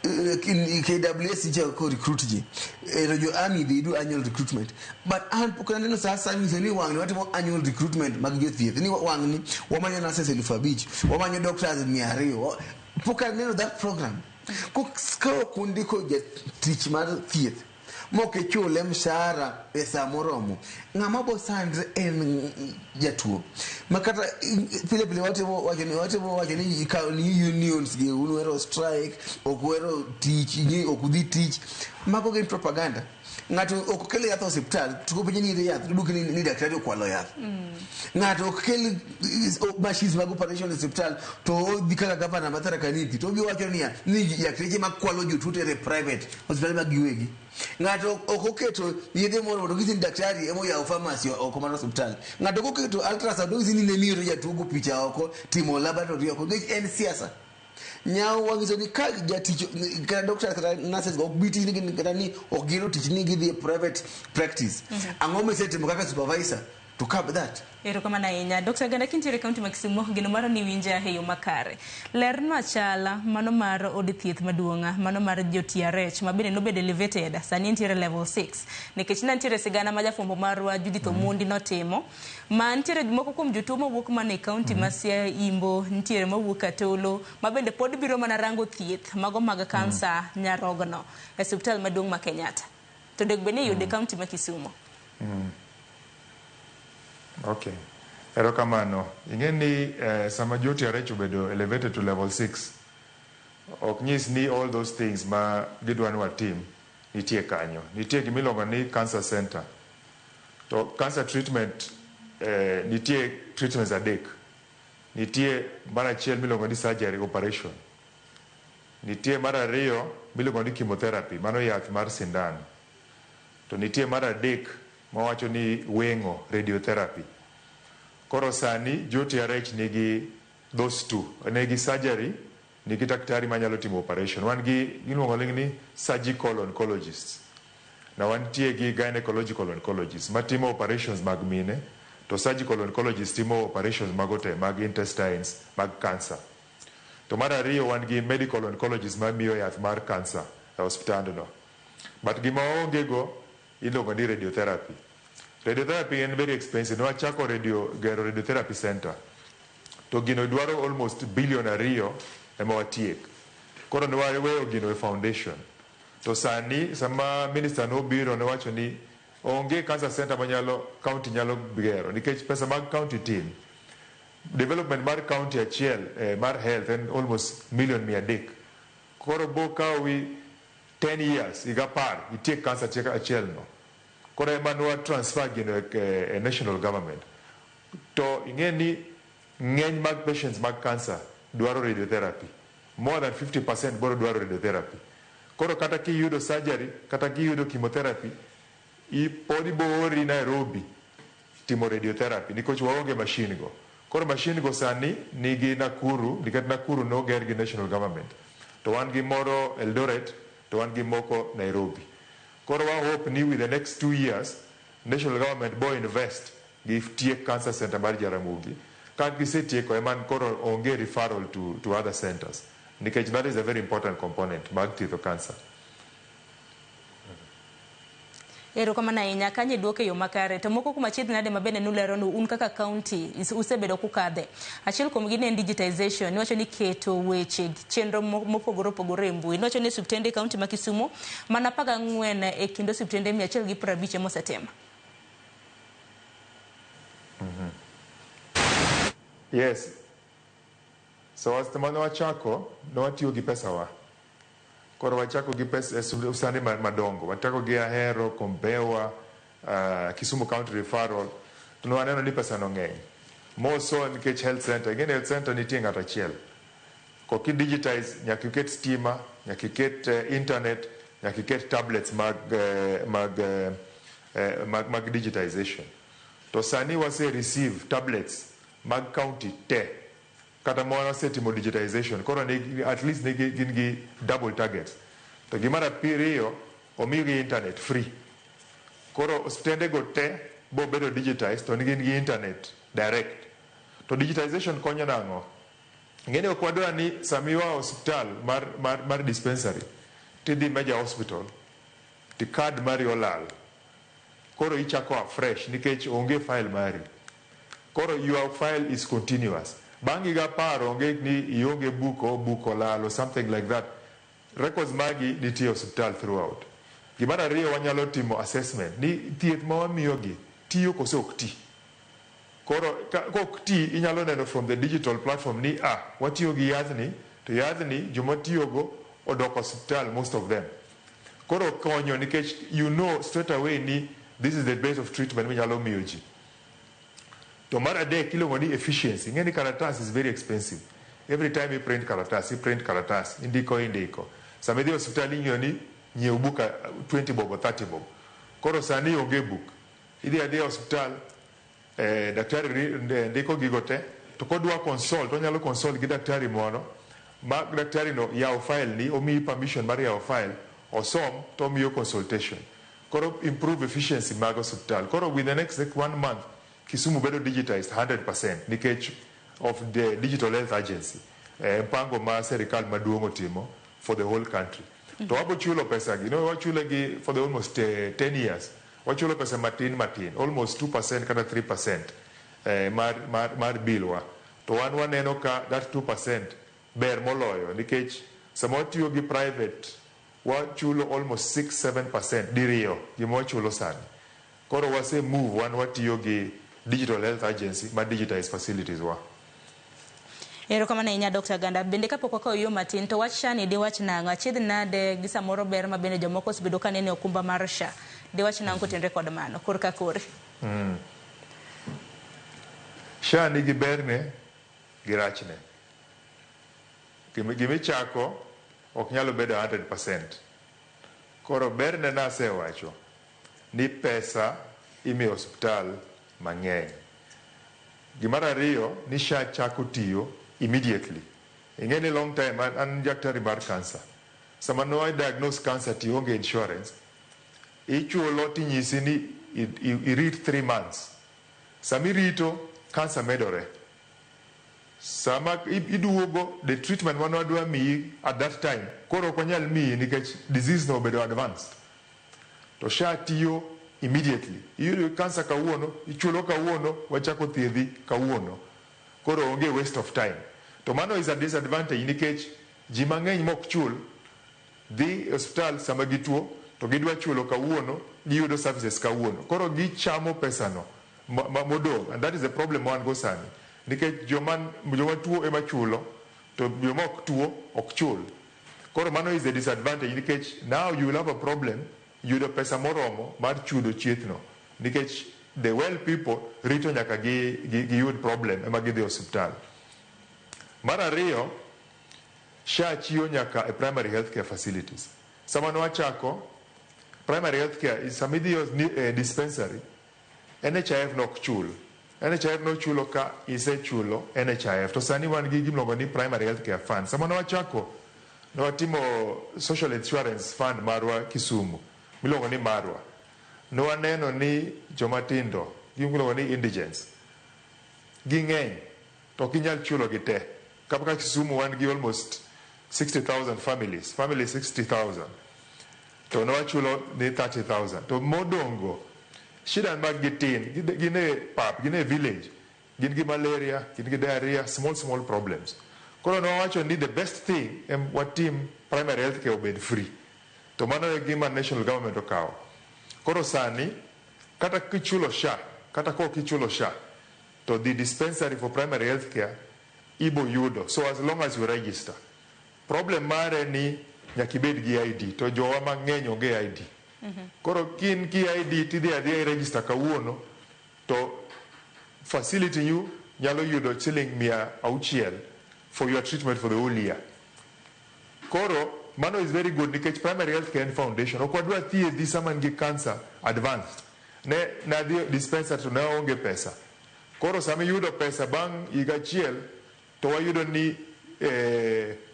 KWS ichako recruit ji. To jo army, they do annual recruitment, but an pok aneno sa asaya nyiso ni wang'ni watimo annual recruitment mag jothieth, ni wang'ni wamanyo nurses 5,000, wamanyo doctors 200. Pok aneno that program. Ka ok undiko jatich mar thieth mok ichule mshahara e sa moromo, ng'ama bo sandre en jatuo. Ma kata pile pile watimo wacho ni ikawo ni unions gi un uhero strike, ok uhero tich, ni ok udhi tich. Mago gin propaganda. Ng'ato ok kel yath e osiptal to kopenje ni ere yath, iduoke ni daktari okwalo yath. Ng'ato ok kel machines mag operation e osiptal to odhi kaka gavana ma Tharaka Nithi to obiro wacho niya ni dakteche makwalo jotuo tere private osiptal mag giwegi. Ng'ato ok oketo yedhe moro to gisi ni daktari ema oyawo pharmacy oko mar osiptal. Ng'ato ok oketo ultrasound to gisi ni ne miyo to jatuo go picha oko timo laboratory oko, nikech en siasa. Nyawo wanyiso ni ka jatich kata doctor kata nurses ok bi tich ni kata ni ok gihero tich ni gidhi e private practice. Ang'o misetimo kaka supervisor to curb that? Erokamano ahinya. Dr. Ganda, kintiere e kaunti ma Kisumo, geno mara ni winja e yo makare. Lerno achala mano mar od thieth maduong', mano mar jo TRH, ma bende nobedo elevated, sani entiere level 6. Nikech ne nitiere sigana ma jafwambo marwa Judith Omondi notimo, ma nitiere moko kuom jotuo mawuok mana e kaunti ma Siaya Imbo, nitiere mawuok Katolo, ma bende pod biro mana rango thieth mago mag kansa nyarogno e osiptal maduong' ma Kenyatta. To onego bed ni iyude e kaunti ma Kisumo. Okay. Erokamano. Ing'e ni sama jo TRH obedo elevated to level 6, ok nyis ni all those things ma gidwa ni watim nitie kanyo. Nitie gimiluongo ni cancer center. To cancer treatment, nitie treatments adek. Nitie mar achiel miluongo ni surgery, operation. Nitie mar ariyo miluongo ni chemotherapy, mano yath mar sindan. To nitie mar adek mawacho ni weng'o, radiotherapy. Koro sani jo TRH nigi those two. Nigi surgery, nigi daktari manyalo timo operation. Wan gi iluongo ni surgical oncologists. Na wantie gi gynecological oncologists matimo operations mag mine, to surgical oncologists timo operations mago te mag intestines, mag cancer. To mar ariyo wan gi medical oncologists mamiyo yath mar cancer e osiptandno. But gima waonge go iluongo ni radiotherapy. Radiotherapy en very expensive. Ne wachako radio, gero radiotherapy center. To gino dwaro almost billion 2 ema watiek. Koro ne waweyo gino e foundation. To sani sama minister nobiro nowacho ni onge cancer center manyalo county nyalo gero nikech pesa mag county tin. Development mar county achiel mar health en almost million 300. Koro bo kawi 10 years, higa 10, itiek cancer achiel no. Koro ema nwa transfer gino e national government. To ing'e ni ng'eny mag patients mag cancer dwaro radiotherapy. More than 50% boro dwaro radiotherapy. Koro kata kiyudo surgery, kata kiyudo chemotherapy, pod ibo ori Nairobi timo radiotherapy nikech waonge machine go. Koro machine go sani nigi Nakuru, nikech Nakuru noger gi national government. To wan gi moro Eldoret, to wan gi moko Nairobi. Koro wa hope ni with the next 2 years, national government bo invest gi tiek cancer center mar Jaramogi. Ka gisetieko ema koro onge referral to other centers. Nikech that is a very important component mag thiedho cancer. Erokamano ahinya kanyo idwoke e yo makare. To moko kuom achiedh nade ma bende nulero ni un kaka county usebedo kukadhe. Achiel kuom gi ne en digitization. Niwacho ni keto weche chenro mopogore opogore e mbui. Niwacho ni osiptende e county ma Kisumu mana 14 e kind osiptende 150 ema osetimo. Yes. So as mane wachako, ne watiyo gi pesawa. Koro wachako gi pesa osiptande madongo. Wachako gi Ahero, Kombewa, Kisumu County Referral. To ne waneno ni pesa no ng'eny. More so nikech health center. Ing'e ni health center nitie ng'ato achiel. Kok i digitize, nyaka iket stima, nyaka iket internet, nyaka iket tablets mag digitization. To sani wase receive tablets mag county te. Kata ma wasetimo digitization. Koro ni, at least nigi, gin gi double targets. To gimar abiriyo, omigi internet free. Koro osiptende go te bo bedo digitized to gin gi internet direct. To digitization konyo nang'o? Ing'e ni ok wadwa ni sama iwa osiptal mar dispensary Tidhi major hospital, ti card mari olal. Koro ichako afresh nikech onge file mari. Koro your file is continuous. Bang' higa 10 onge ni ionge book or book olal or something like that. Records magi nitie e osiptal throughout. Gimar ariyo, wanyalo timo assessment ni thieth ma wamiyogi tiyo koso ok ti. Koro kok ti, inyalo neno from the digital platform ni watiyo gi yathni, to yathni joma tiyogo odok osiptal, most of them. Koro konyo nikech you know straight away ni this is the base of treatment minyalo miyo ji. To mar adek iluongo ni efficiency. Ing'e ni kalatas is very expensive. Every time you print kalatas, i print kalatas, indiko indiko. Sama idhi e osiptal, ing'iyo ni nyiew book 20 bob or 30 bob. Koro sani onge book. Idhi adhiya e osiptal, daktari ndiko gigo te, to kodwa consult, onyalo consult gi daktari moro, ma daktari no yawo file ni, omiyi permission mar yawo file, osom to omiyo consultation. Koro improve efficiency mag osiptal. Koro with the next like one month, Kisumu bedo digitized 100% nikech of the Digital Health Agency, mpango ma serikal maduong' otimo for the whole country. To wabo chulo pesa gi, no, wachule gi for the almost 10 years. Wachulo pesa matin matin, almost 2% kata 3% mar bill wa. To wan waneno ka that 2% ber moloyo nikech sama watiyo gi private, wachulo almost 6-7%, diriyo gima wachulo sani. Koro wase move, wan watiyo gi Digital Health Agency ma digitize facilities wa. Erokamano ahinya, Dr. Ganda. Bende kapok wakawo yo matin, to wach SHA ni diwach nang'o? Achiedh nade gi samoro ber ma bende jomoko osebedo ka neno e okumba mar SHA. Diwach nang'o kotenore kod mano? Kor ka kori. SHA nigi berne gi rachne. Gimichako ok nyalo bedo 100%. Koro berne nasewacho ni pesa imiyo osiptal mang'eny. Gimar ariyo ni SHA chako tiyo immediately. Ing'e ni long time an daktari mar cancer. Sama no diagnose cancer to ionge insurance, ichulo tinyisi ni irit 3 months. Sama irito, cancer medore. Sama iduogo, the treatment mane wadwa miyi at that time, koro ok wanyal miyi nikech disease no obedo advanced. To SHA tiyo immediately. Iyudo cancer kawuono, ichulo kawuono, wachako thiedhi kawuono. Koro onge waste of time. To mano is a disadvantage nikech ji mang'eny mok chul dhi e osiptal sama gituo to gidwa chulo kawuono, giyudo services kawuono. Koro gichamo pesano modong', and that is the problem wan go sani. Nikech joma tuo ema chulo, to joma ok tuo ok chul. Koro mano is a disadvantage nikech now you will have a problem yudo pesa moromo mar chudo chiethno. Nikech the well people rito nyaka giyud problem ema gidhi osiptal. Mar ariyo, SHA chiwo nyaka e primary health care facilities. Sama nwachako, primary health care, sama idhi e dispensary, NHIF nok chul. NHIF nochulo ka isechulo NHIF. To sani wan gi gimiluongo ni Primary Health Care Fund. Sama nwachako, nwatimo social insurance fund marwa Kisumu, miluongo ni Marwa. Nwaneno ni joma tindo, gimiluongo ni indigents, ging'eny, to ok inyal chulo gi te. Kaka Kisumu wan gi almost 60,000 families, family 60,000. To nwachulo ni 30,000. To modongo, shida mag gi tin, gin e pap, gin e village, gin gi malaria, gin gi diarrhea, small small problems. Koro nwawacho ni the best thing en watim primary health care obed free. To mano e gima national government okawo. Koro sani, kata kichulo SHA, kata kok ichulo SHA, to the dispensary for primary health care ibo yudo, so as long as you register. Problem mare ni nyaka ibed gi ID, to jowa mang'eny onge ID. Koro kin ki ID tidhi adhiya i register kawuono, to facility you nyalo yudo siling 600 for your treatment for the whole year. Koro mano is very good nikech primary health care en foundation. Ok wadwa thiedhi sama in gi cancer advanced. Ne nadhi dispensary to ne aonge pesa. Koro sama iyudo pesa bang' higa achiel, to wayudo ni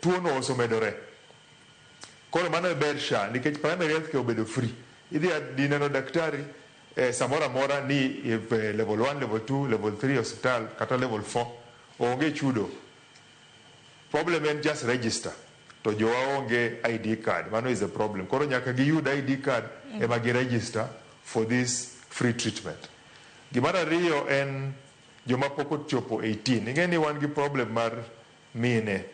tuono osemedore. Koro mano e ber SHA nikech primary health care obedo free. Idhi adhi neno daktari samoro amora ni level 1, level 2, level 3 osiptal kata level 4, onge chudo. Problem en just register. To jowa onge ID card, mano is a problem. Koro nyaka giyud ID card ema gi register for this free treatment. Gimar ariyo en joma pok ochopo 18. Ing'e ni wan gi problem mar mine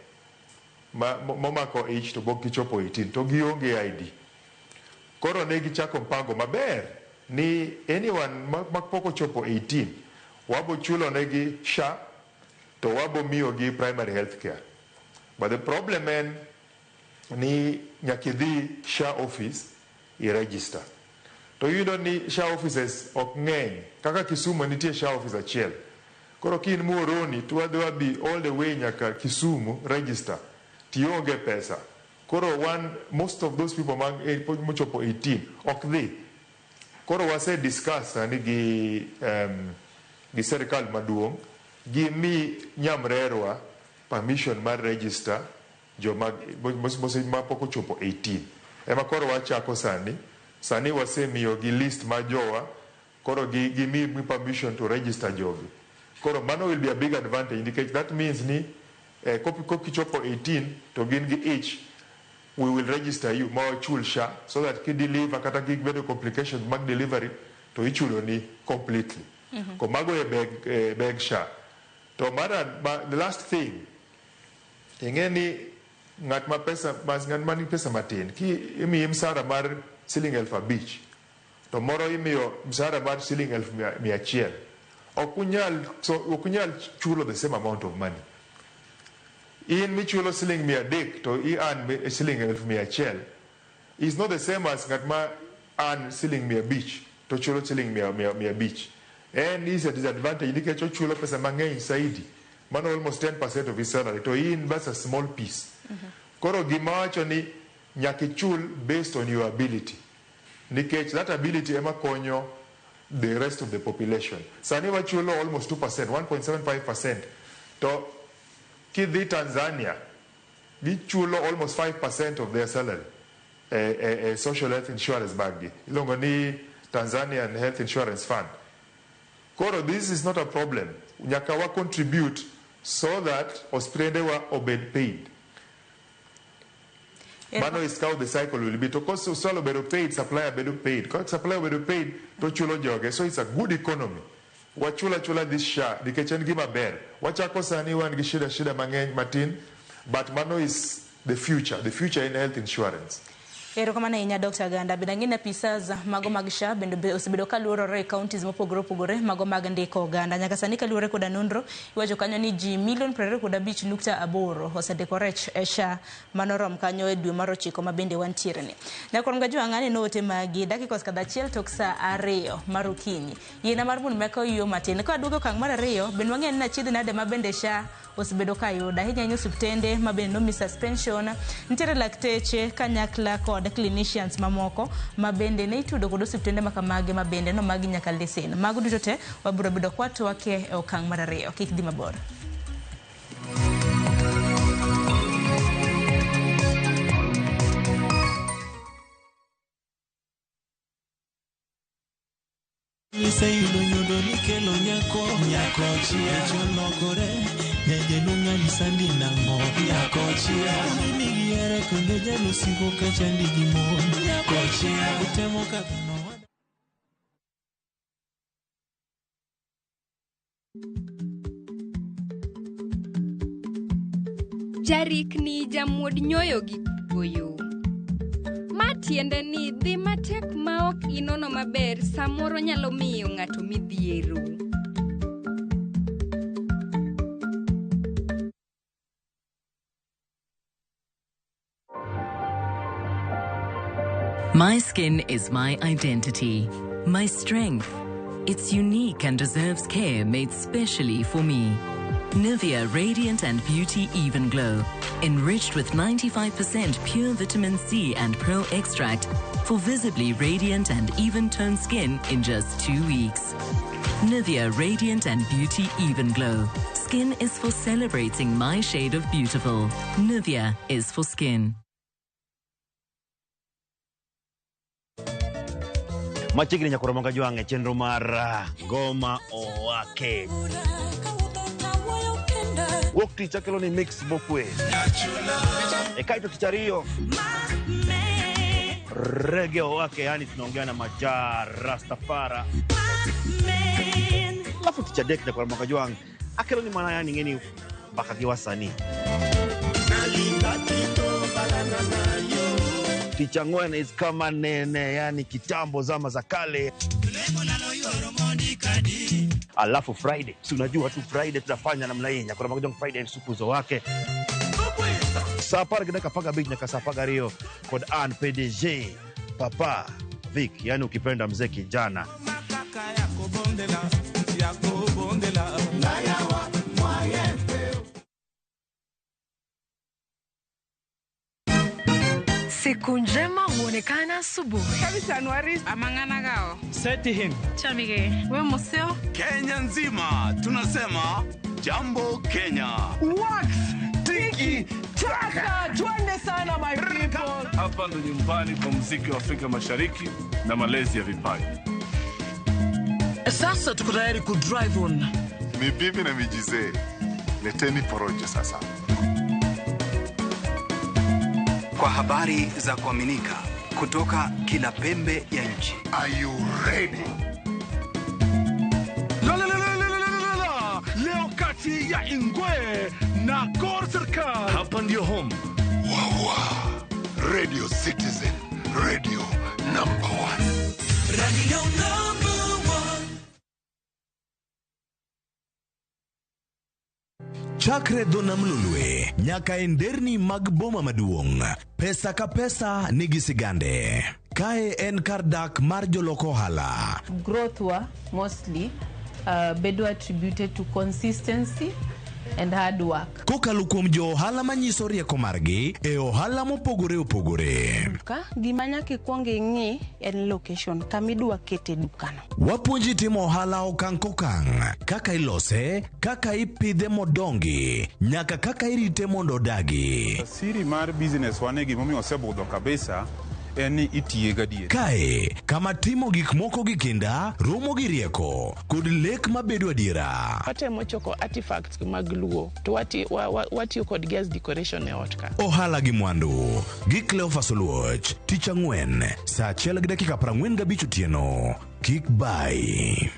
ma, momako ich to pok gichopo 18 to gionge ID. Koro ne gichako mpango maber ni anyone ma pok ochopo 18 wabo chulo negi SHA to wabo miyogi primary health care. But the problem en ni nyaka idhi SHA office i register. To iyudo ni SHA offices ok ng'eny. Kaka Kisumu nitie SHA office achiel. Koro ka in Muhoroni to wadhi wabi all the way nyaka Kisumu register tionge pesa. Koro one most of those people mag mochopo 18 ok dhi. Koro wase discuss sani gi sirikal maduong' gimi nyamrerwa permission mar register joma mapok ochopo 18. Ema koro wachako sani. Sani wasemiyogi list mar jowa koro gimi permission to register jogi. Koro mano will be a big advantage nikech that means ni kokichopo 18 to gin gi ich we will register you ma wachul SHA so that ki deliver kata kibedo complications mag delivery to ichulo ni completely. Ko mago e beg SHA. To the last thing ing'e ni ng'at ma pesa ng'at man gi pesa matin ki imiyi msara mar siling 5,000 to moro imiyo msara mar siling 100,000 ok unyal chulo the same amount of money. In michulo siling 300 to i earn siling 100,000 is not the same as ng'at ma earn siling 500 to chulo siling 500. En is a disadvantage nikech ochulo pesa mang'eny saidi. Mano almost 10% of his salary to in that's a small piece. Koro gima wacho ni nyaka ichul based on your ability. Nikech that ability ema konyo the rest of the population. Sani wachulo almost 2%, 1.75%. To kidhi Tanzania, gichulo almost 5% of their salary. Social health insurance baggi. Iluongo ni Tanzanian Health Insurance Fund. Koro this is not a problem. Nyaka wa contribute so that osiptende wa obed paid. Mano is how the cycle will be. To koso osiptal obedo paid, supplier bedo paid. Ka supplier obedo paid, to chulo joge. So it's a good economy. Wachula chula this SHA, nikech en gima ber. Wachako sani wan gi shida mang'eny matin, but mano is the future. The future in health insurance. Erokamano ahinya Dr. Ganda. Bende ang'e ni apisas mago mag SHA bende osebedo ka luorore e counties mopogore opogore mago mag ndiko oganda. Nyaka sani kaluwore koda nonro, iwacho kanyo ni ji milion 25.8 osendikore e SHA manorom kanyo e dwe mar 9 ma bende wantiere ni. Nyakwar Gajwang' aneno ote magi dakika osekadho achiel tok saa 2 mar okinyi. Yiena mar mondo meka oyuo matin. Ka waduogo okang' mar 2, bende wang'eyo ni achiedh nade ma bende SHA osebedo ka yudo. Ahinya ahinya osiptende ma bende nomi suspension. Nitiere lakteche kanyakla kod clinicians mamoko ma bende ne itudo kod osiptende makamagi ma bende nomagi nyaka lesen. Mago duto te wabiro bedo kwatwake e okang' mar 2. Kik dhi mabor. Iseyudo nyodo nikelo nyako, nyako chia cholokore, nyajelu ng'ani sandi nang'o, nyako chia nigi here kendo jalusigo kachandi gi mon, nyako chia utemo kaka no. Jarikni jamuod nyoyo gi goyo. Ma tiende ni dhi matek ma ok inono maber samoro nyalo miyo ng'ato midhiero. My skin is my identity, my strength. It's unique and deserves care made specially for me. Nivea Radiant and Beauty Even Glow, enriched with 95% pure vitamin C and Pearl extract for visibly radiant and even-toned skin in just 2 weeks. Nivea Radiant and Beauty Even Glow. Skin is for celebrating my shade of beautiful. Nivea is for skin. Machiegni nyakoro moga jwang' e chenro mar Ngoma Owake. Wuok tich akelo ni mix mokwe. E kaeto tich ariyo rege wake, yani tunaongea na Maja Rastafara. Alafu tich adek nyakwar Makajwang' akelo ni mana yani ng'eni mbaka gi wasanii. Tich ang'wen is kama nene, yani kitambo zama za kale. Alafu Friday, si unajua tu Friday tunafanya namna hii. Nyakwar Makajwang' Friday sukuzo wake. Saa 10:15 nyaka saa 12 kod an PDG Papa Vic, yani ukipenda mzee kijana. Siku njema huonekana asubuhi. Kenya nzima tunasema jambo Kenya. Wax tiki taka, twende sana my people. Hapa ndo nyumbani kwa muziki wa Afrika Mashariki na malezi ya vipaji. Sasa tuko tayari ku drive on. Mibibi na mijizee, leteni porojo sasa. Kwa habari za kuaminika kutoka kila pembe ya nchi. Are you ready? La la la la la la la. Leo kati ya Ingwe na Gor Serikal. Hapa ndio home. Wawa. Radio Citizen, radio number 1. Radio number 1. Chakre dho nam Lolwe nyaka e nderni mag boma maduong', pesa ka pesa nigi sigande. Kae en kar dak mar jolok ohala. Growth wa mostly bedo attributed to consistency and hard work. Kokalo kuom jo ohala manyiso rieko margi e ohala mopogore opogore. Duka, gima nyaka ikwong ing'i en location, kama idwa kete dukano. Wapuonji timo ohala okang' kokang', kaka ilose, kaka ipidhe modongi, nyaka kaka irite mondo odagi. Siri mar business wane gimomiyo osebudho kabisa en ni itiye gadier. Kae, kama timo gik moko gi kinda, romo gi rieko, kod lek mabedo adiera. Watemo choko artifacts mag Luo to watiyo kodgi as decoration e ot ka. Ohala gi mwandu, gi Cleophas Oluoch, tich ang'wen, saa 1:45 otieno. Kik bai.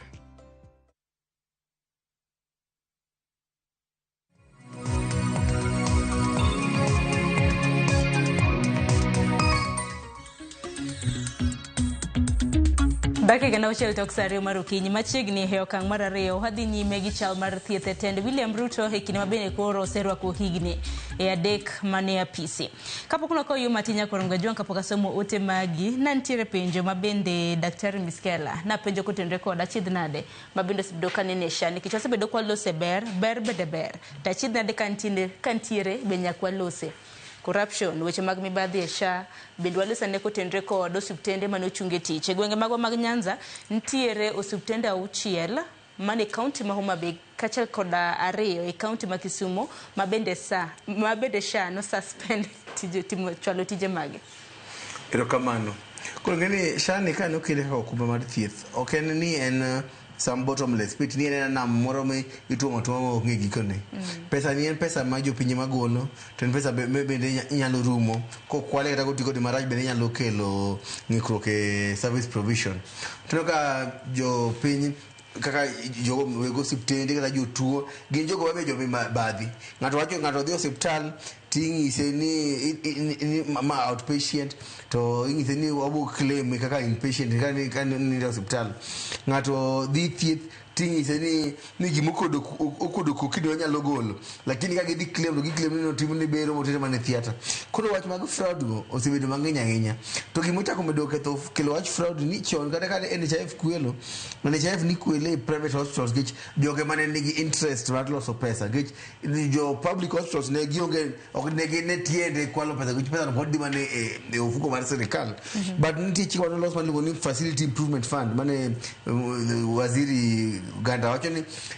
Dakika na auchiel tok saa 2 mar okinyi machiegni e okang' mar ariyo wadhi nyime gi chal mar thieth e tend William Ruto e kinde ma bende koro oserwako higni e 3 mane apisi. Kapok nokawo yo matin nyakwar Mgajwang' kapok asomo ote magi, nantiere penjo ma bende Daktari Miskela napenjo kotenore kod achiedh nade ma bende osebedo ka nene e SHA nikech wasebedo kwalose ber, ber bende ber to achiedh nade kantiere be nyaka walose. Corruption, weche mag mibadhi e SHA, bende walosane kotenore kod osiptende mane ochung' e tich. E gwenge magwa mag Nyanza, nitiere osiptende 6 mane kaunti ma Homa Bay kaachiel kod 2 e kaunti ma Kisumu ma bende SHA no suspend tije timo chwalo tije mage. Erokamano. Koro ng'eni SHA ni ka nokele kaka okumba mar thieth, ok en ni en some bottomless pit, ni en nam moro mi ituomo tuomo ma ok ng'e gikone. Pesa ni en pesa ma jopinje magolo, to en pesa bende nyalo rumo. Kokwale kata koti kode marach bende nyalo kelo ng'ikruok e service provision. To ka jopiny kaka jogo weg osiptende kata jotuo gin jogo mabe jomibadhi. Ng'ato wacho ng'ato dhi osiptal ting'ise ni ma outpatient to ing'ise ni wabo claim kaka inpatient ka ni osiptal. Ng'ato dhi thieth ting'ise ni gimokodo okodo kokido onyalo golo, lakini ka gidhi claim to giclaim ni notimne bero motere mana e theatre. Koro wach mag fraud go osebedo mang'eny ahinya. To gimochako medo ketho kelo wach fraud ni chon kata ka NHIF kwelo, NHIF ni kwele e private hospitals nikech joge mane nigi interest mar loso pesa nikech jo public hospitals ne gionge ok ne gin e tiende kwalo pesa nikech pesa no pod dhi mana e ofuko mar sirikal. But nitie chik mane olos miluongo ni Facility Improvement Fund mane waziri Uganda wacho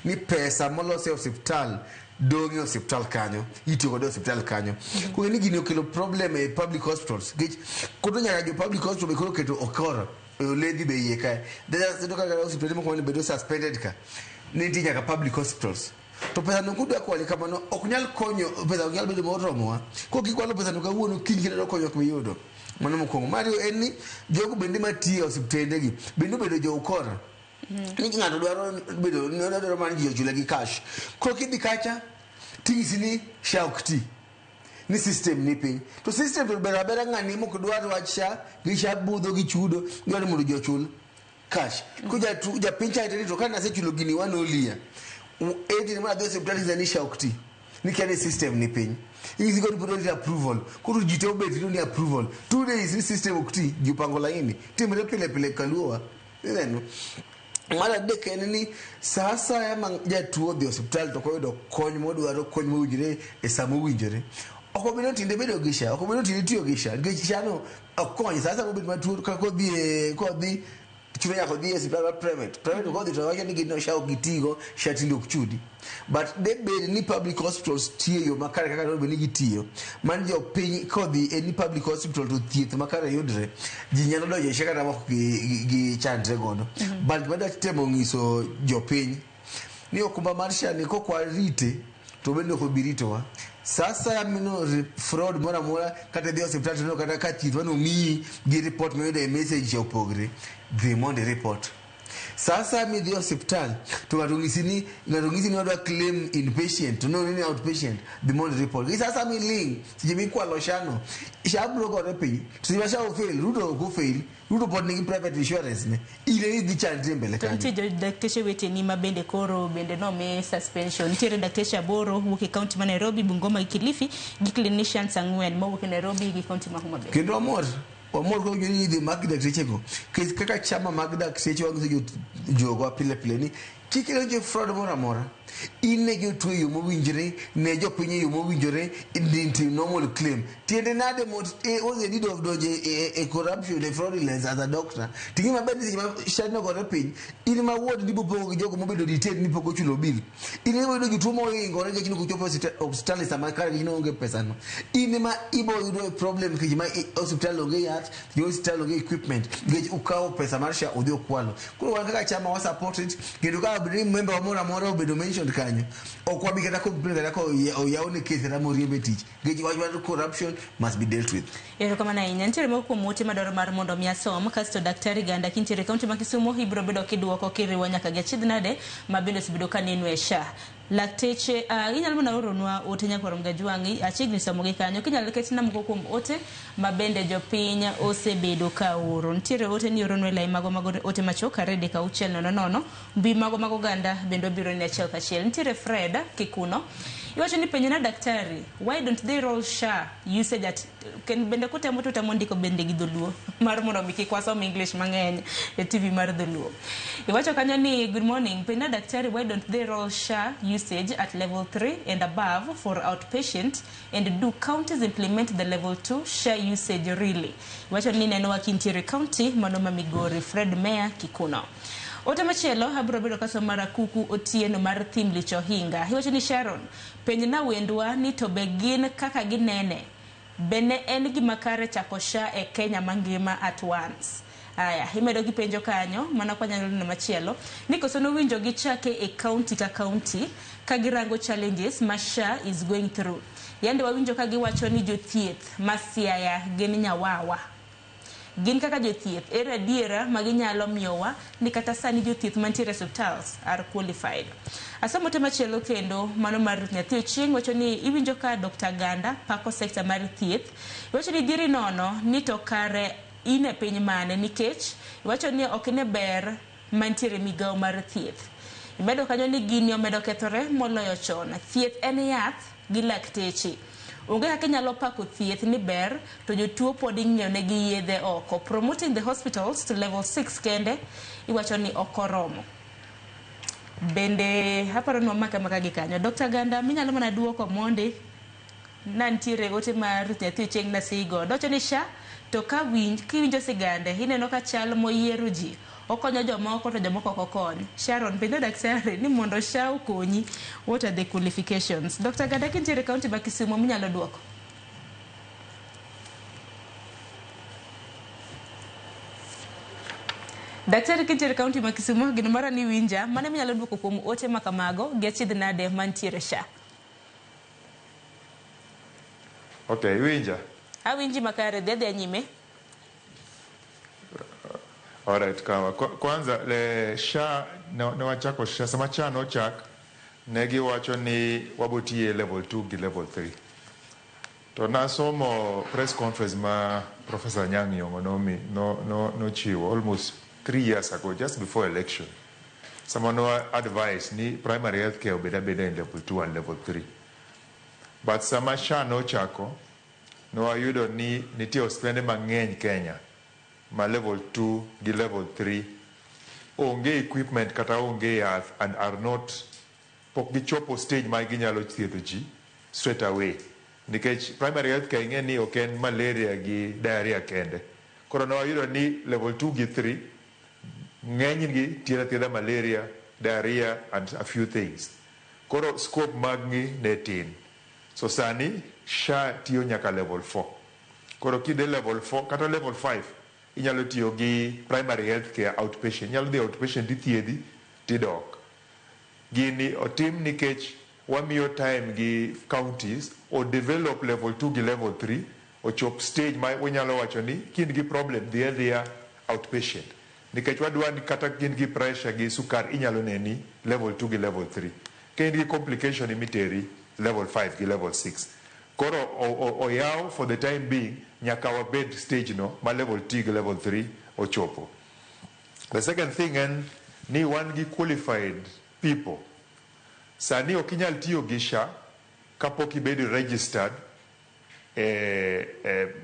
ni pesa molos e osiptal dong' e osiptal kanyo, itiyo kode e osiptal kanyo. Koro ni gini okelo problem e public hospitals nikech koro nyaka jo public hospital be koro keto okora e oledhi be iye kae. Iyudo kaka osiptende moko mane bedo suspended ka, ne nitie nyaka public hospitals. To pesa no kudwa kwale kamano ok nyal konyo, pesa ok nyal bedo moromowa. Kok ikwalo pesa no kawuono, kiny kendo konyo ok miyudo. Mano mokwongo. Mar ariyo en ni jogo bende matiyo e osiptende gi bende obedo jo ukora. Ni ng'ato dwaro bedo dwaro mana ji ochule gi cash. Koro kidhi kacha ting'isi ni SHA ok ti. Ni system ni piny. To system to ber abera ng'ani mok dwar wach SHA gi SHA budho gi chudo gidwaro mondo ji ochul cash. Ko japiny cha to ka nasechulo gini wan olia. Edi ni adhi e osiptal ni SHA ok ti. Ni kia ni system ni piny. Ing'isi kod pod orito approval. Koro ji te obet rito ni approval. 2 days ni system ok ti, ji opango laini. Timre pile pile kaluowa. Ineno? Mar adek en ni sa asaya ma jatuo odhi e osiptal to ok oyudo kony modwaro, kony mowinjore e sa mowinjore. Ok obi ni tinde bedo gi SHA, ok obi ni tinde tiyo gi SHA, nikech SHA no ok kony. Sa asaya mobet matuo kaka kodhi e kodhi chuno nyaka odhi e osiptal mar private. Private kodhi to wacho ni gino SHA ok gitigo, SHA tinde ok chudi. But de bed ni public hospitals tiyo e yo makare kaka dwarore bed ni gitiyo, man jopiny kodhi e ni public hospital to thieth makare yudre, ji nyalo donjo e SHA kata mok gi chandre godo. But gima adwa temo ng'iso jopiny ni okumba mar SHA ni kok warite to bende ok obi ritowa. Sa asaya mineno fraud moro amora kata idhi e osiptal tineno kata ka thieth manomiyi gi report miyudo e message cha opogre, dhi mondo i report. Sa asaya midhi e osiptal to ng'ato ng'isi ni wadwa claim inpatient to noneno ni outpatient, dhi mondo i report. Gi sa asaya miling' seche mikwalo SHA no, SHA biro gore piny. To seche ma SHA ofail, Ruto ok ofail, Ruto pod nigi private insurance ne. In ema idhi chandri e mbele To kanyo. nitie jo dakteche weteni ma bende koro bende nomi suspension. Nitiere dakteche 8 wuok e kaunti ma Nairobi, Bungoma gi Kilifi gi clinicians 4 mowuok e Nairobi gi kaunti ma Homa Bay. Kendo wamor kawinjo ni idhi mak daktechego. Nikech kaka chama mag dakteche wanyiso jogwa pile pile ni kik idonj e fraud moro amora. In ne jotuo e yo mowinjore, ne jopiny e yo mowinjore, tim normal claim. Tiende nade mot what's the need of donjo e corruption, e fraudulence as a doctor? Ting'e maber ni seche ma SHA nogore piny, in ma ward ni bopogo gi jogo mobedo detained ni pok ochulo bill. In ema yudo jotuo mohingore nikech ne ok ochopo e osiptal e sama kare nikech ne onge pesa no. In ema ibo yudo problem nikech ma osiptal onge yath, jo osiptal onge equipment nikech ukawo pesa mar SHA udhi ukwalo. Koro wan kaka chama wa support it kendo ka obedo ni member wa moro amora obedo mentioned kanyo, ok wabi kata complain kata ka oyawne case kata moriemb e tich. Nikech wach mar corruption must be dealt with. Erokamano ahinya. Nitiere moko kuom ote madwaro mar mondo mi asom kasto Daktari Ganda kintiere e kaunti ma Kisumu ibiro bedo kiduoko kiriwo nyaka gi achiedh nade ma bende osebedo ka neno e SHA. Lakteche inyalo mana oronwa ote nyakwar Mgajwang'i achiegni somogi kanyo kinyalo ketna moko kuom ote ma bende jopiny osebedo ka oro. Nitiere ote ni oronwa e lai mago mag ote machuok 2 3 6 0 0 mbui mago mag oganda bende obiro ni achiel kachiel. Nitiere Fred Kikuno iwacho ni penjo na daktari, why don't they roll SHA usage at ken bende kutemo to utemo ndiko bende gi dholuo mar mondo mi kik wasom English mang'eny e TV mar dholuo. Iwacho kanyo ni good morning, penjo na daktari, why don't they roll SHA usage at level 3 and above for outpatient and do counties implement the level 2 SHA usage really? Iwacho ni nenowa kintiere county mano ma Migori. Fred Meya Kikuno. Ote machielo abiro bedo kasomo mar Akuku Otieno mar Thim Lich Ohinga. Iwacho ni Sharon, penj na wendwa ni to be gin kaka ginene. Be ne en gima kare chako SHA e Kenya mangima at once? Aya, imedo gi penjo kanyo, mana kwa nyalo neno machielo, ni koso nowinjo gichake e county ka county ka girango challenges ma SHA is going through. Yande wawinjo ka giwacho ni jothieth ma Siaya gin nyawawa. Gin kaka jothieth, ere adiera ma ginyalo miyowa ni kata sani jothieth mantiere e osiptals are qualified. Asomo ote machielo kendo mano mar Ruth Nyathi Ochieng' wacho ni iwinjo ka Dr. Ganda pako sekta mar thieth. Iwacho ni dhiri nono ni to kare in e piny mane nikech iwacho ni ok ine ber mantiere migawo mar thieth. Imedo kanyo ni gini omedo kethore moloyo chon. Thieth en yath gi lakteche. Onge kaka inyalo pako thieth ni ber to jotuo pod ing'iewo negi yedhe oko. Promoting the hospitals to level 6 kende iwacho ni ok oromo. Bende aparo ni wamake amaka gi kanyo. Dr. Ganda minyalo mana duoko mondi na nitiere ote mar Ruth Nyathi Ochieng' nasigo. Docho ni SHA to ka winj kiwinjo sigande ineno ka chal moyiero ji okonyo jomoko to jomoko ok okony. Sharon penjo daktari ni mondo SHA okonyi what are the qualifications? Dr. Ganda kintiere e kaunti ma Kisumu minyalo duoko. Daktari kintiere kaunti ma Kisumu, gino mara ni winja, mane minyalo duoko kuom ote ma kamago gi achiedh nade mantiere SHA? Okay, iwinja? Awinji makare, dhi adhiya nyime. Alright, kawa. Kwanza le SHA ne wachako SHA, sama SHA nochak ne giwacho ni wabotiye level 2 gi level 3. To nasomo press conference ma Professor Anyang' Nyong'o nomi no no nochiwo almost 3 years ago, just before election. Sama no advice ni primary health care obed abeda in level 2 and level 3. But sama SHA nochako, nwayudo ni nitie osiptende mang'eny Kenya ma level 2 gi level 3 onge equipment kata onge yath and are not, pok gichopo stage ma ginyalo thiedho ji straight away, nikech primary health care ing'e ni ok en malaria gi diarrhea kende. Koro ne wayudo ni level 2 gi 3 ng'eny gi thiedho athiedha malaria, diarrhea and a few things. Koro scope mag gi ne tin. So sani SHA tiyo nyaka level 4. Koro kidhi level 4 kata level 5, inyalo tiyo gi primary health care outpatient. Inyalo dhi outpatient, ithiedhi tidok. Gini otim nikech wamiyo time gi counties o develop level 2 gi level 3 ochop stage ma wanyalo wacho ni kin gi problem, dhi adhiya outpatient, nikech wadwa ni kata gin gi pressure gi sukar inyalo neni level 2 gi level 3. Ka in gi complication, imiteri level 5 gi level 6. Koro oyaw for the time being nyaka wabed stage no ma level 2 gi level 3 ochopo. The second thing en ni wan gi qualified people. Sani ok inyal tiyo gi SHA kapok ibedo registered e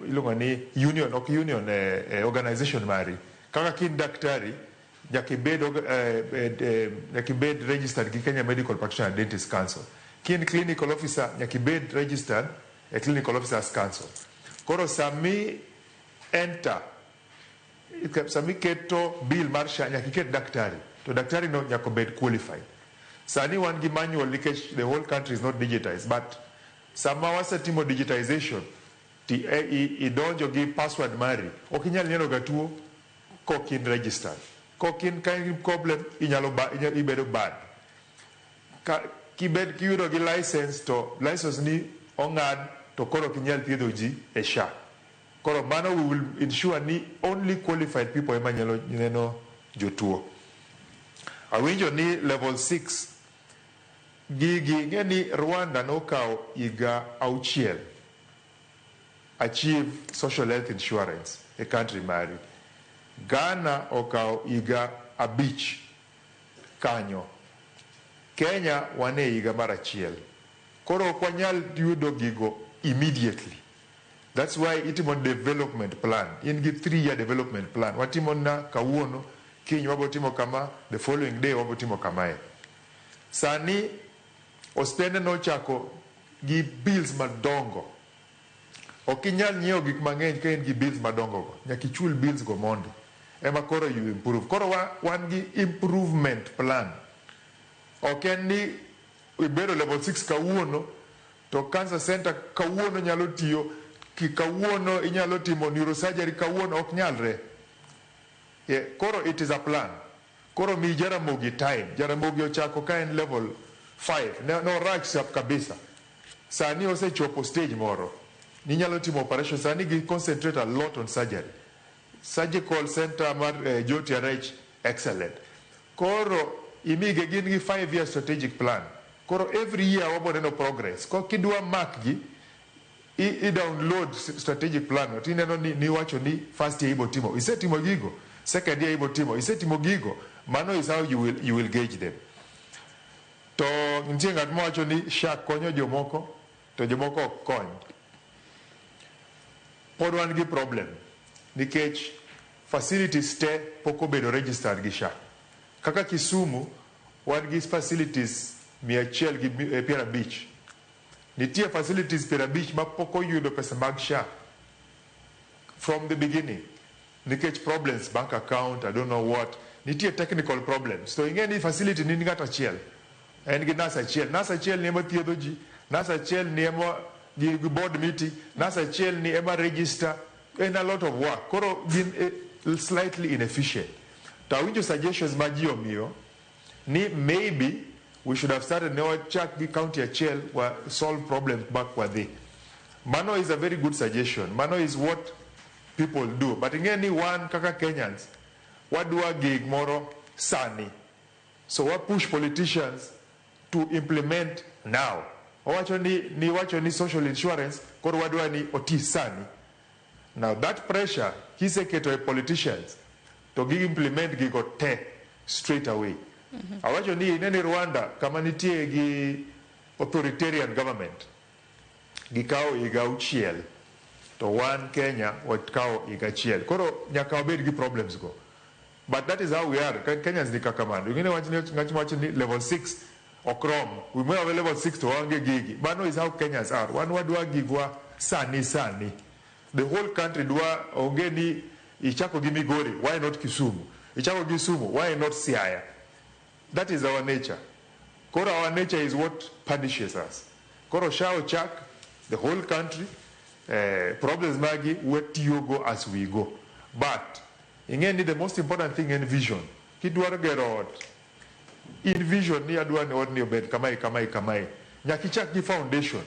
iluongo ni union, ok union, organization mari. Kaka kin daktari, nyaka ibed nyaka ibed registered gi Kenya Medical Practitioner and Dentist Council. Kin clinical officer, nyaka ibed registered e Clinical Officers Council. Koro sami enter, sami keto bill mar SHA, nyaka iket daktari, to daktari no nyaka obed qualified. Sani wan gi manual nikech the whole country is not digitized, but sama wasetimo digitization ti idonjo gi password mari, ok inyal neno ga tuo kok in registered. Kok in, ka in problem, inyalo ba, ibedo bad ka kibed kiyudo gi license, to license ni ong'ad, to koro ok inyal thiedho ji e SHA. Koro mano we will ensure ni only qualified people ema nyalo neno jotuo. Awinjo ni level 6 gigi, ng'e ni Rwanda nokawo higa 6 achieve social health insurance e country mari. Ghana okawo higa 5 kanyo. Kenya wan e higa mar 1. Koro ok wanyal yudo gigo immediately. That's why itimo development plan. In gi 3 year development plan. Watimo na kawuono, kiny wabotimo kama, the following day wabotimo kamae. Sani osiptende nochako gi bills madongo. Ok inyal nyiewo gik mang'eny ka in gi bills madongo go. Nyaka ichul bills go mondi. Ema koro you improve. Koro wan gi improvement plan. Ok en ni ibedo level 6 kawuono to cancer center kawuono nyalo tiyo kawuono, inyalo timo neurosurgery kawuono, ok nyalre. Yeah, koro it is a plan. Koro mi Jaramogi time. Jaramogi ochako ka en level 5. Ne, no rach sap kabisa. Sani osechopo stage moro. Ninyalo timo operation. Sani gi concentrate a lot on surgery. Surgical center mar JOTRH, excellent. Koro imige gin gi 5 year strategic plan. Koro every year wabo neno progress. Ko kidwa mark gi, i download strategic plan no, tineno ni niwacho ni first year ibo timo, isetimo gigo, second year ibo timo, isetimo gigo. Mano is how you will gauge them. To nitie ng'at mowacho ni SHA konyo jomoko to jomoko ok kony. Pod wan gi problem nikech facilities te pok obedo registered gi SHA. Kaka Kisumu wan gi facilities 150. Nitie facilities 50 ma pok oyudo pesa mag SHA from the beginning nikech problems, bank account, I don't know what. Nitie technical problems. To ing'e ni facility ni ng'ato achiel, en gi nurse achiel, nurse achiel ni ema thiedho ji, nurse achiel ni ema gi board meeting, nurse achiel ni ema register. En a lot of work. Koro gin slightly inefficient. To awinjo suggestions ma ji omiyo ni maybe we should have started ne wachak gi county achiel wa solve problems back wadhi. Mano is a very good suggestion. Mano is what people do. But ing'e ni wan kaka Kenyans wadwa gig moro sani. So wa push politicians to implement now. Owacho ni wacho ni social insurance koro wadwa ni oti sani. Now that pressure kiseketo e politicians to gi implement gigo te straight away. Awacho ni ineni Rwanda kama nitie gi authoritarian government gikawo higa 6 to wan Kenya wakawo higa 1. Koro nyaka wabed gi problems go. But that is how we are. Kenyans ni kaka mano. Ing'e wach ni ng'at wacho ni level 6 ok rom. We may have level 6 to waonge gigi. Mano is how Kenyans are. Wan wadwa gigwa sani sani. The whole country dwa onge ni ichako gi Migori, why not Kisumu? Ichako gi Kisumu, why not Siaya? That is our nature. Koro our nature is what punishes us. Koro SHA ochak, the whole country, problems magi watiyogo as we go. But ing'e ni the most important thing en vision. Kidwaro gero ot, in vision ni adwa ni odni obed kamae kamae kamae. Nyaka ichak gi foundation.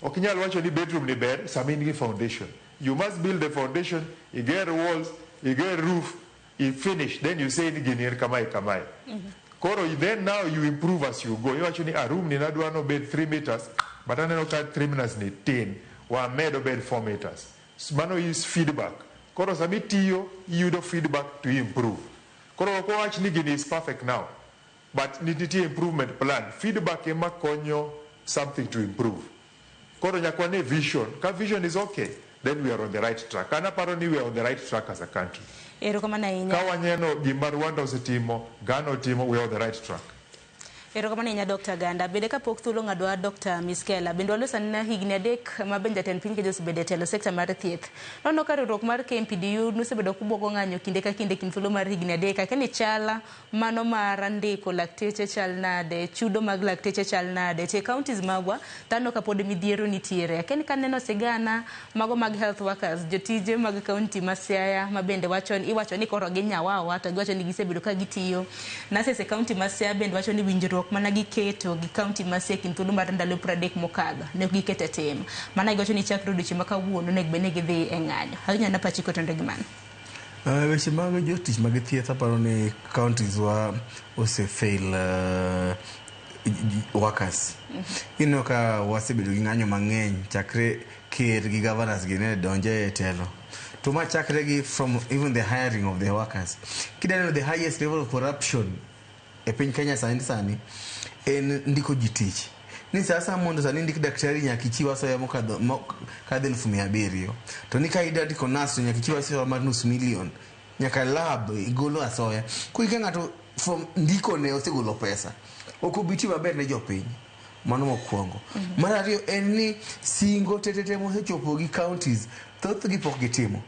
Ok inyal wacho ni bedroom ni ber sama in gi foundation. You must build the foundation, iger walls, iger roof, i finish. Then you say ni gini en kamae kamae. Koro then now you improve as you go. Iwacho ni a room ni nadwa no bed 3 meters, but aneno ka 3 meters ni tin, wamed obed 4 meters. Mano is feedback. Koro sami tiyo, iyudo feedback to improve. Koro ok wawach ni gini is perfect now, but nitie improvement plan. Feedback ema konyo something to improve. Koro nyaka wane vision. Ka vision is okay, then we are on the right track. An aparo ni we are on the right track as a country. Erokamano ahinya. Ka waneno gima Rwanda osetimo, Ghana otimo, we are on the right track. Erokamano ahinya Dr. Ganda. Bende kapok thuolo ng'adwa Dr. Miskela, bende waloso anena higni 3 ma bende jatend piny Kenya osebedo e telo sekta mar thieth. Nono ka riwruok mar KMPDU nosebedo kubwogo ng'anyo kinde ka kinde kind thuolo mar higni 3. Akia ni chala mano mar ndiko lakteche chal nade, chudo mag lakteche chal nade. To e counties magwa, taneno ka pod midhiero nitiere. Akia ni kaneno sigana mago mag health workers, jotije mag county ma Siaya ma bende iwacho ni koro ginyawawa to giwacho ni gisebedo ka gitiyo. Nurses e county ma Siaya bende wacho ni winjruok mana giketo gi county ma Siaya kind thuolo mar ndalo 30 mokadho ne ok giketo e tim. Mana giwacho ni chakre odiochieng' ma kawuono onego bed ni gidhi e ng'anyo. Ahinya na pachi kotenore gi mano. Weche mag jotich mag thieth aparo ni counties wa ose fail workers. Ineno ka wasebedo gi ng'anyo mang'eny chakre ker gi governors gi ne donje e telo. To ma chakre gi from even the hiring of the workers. Kidaneno the highest level of corruption e piny Kenya sani sani en ndiko ji tich. Ni sasa mondo sani ndik daktari nyaka ichiw asoya mokadho 700,000. To ni ka idwa ndiko nurse to nyaka ichiw asoya mar 500,000. Nyaka lab igolo asoya. Koro ka ng'ato from ndiko ne osegolo pesa, ok obi tiyo maber ne jopiny. Mano mokwongo. Mar ariyo en ni singo tetete mosechopo gi counties thothgi pok gitimo.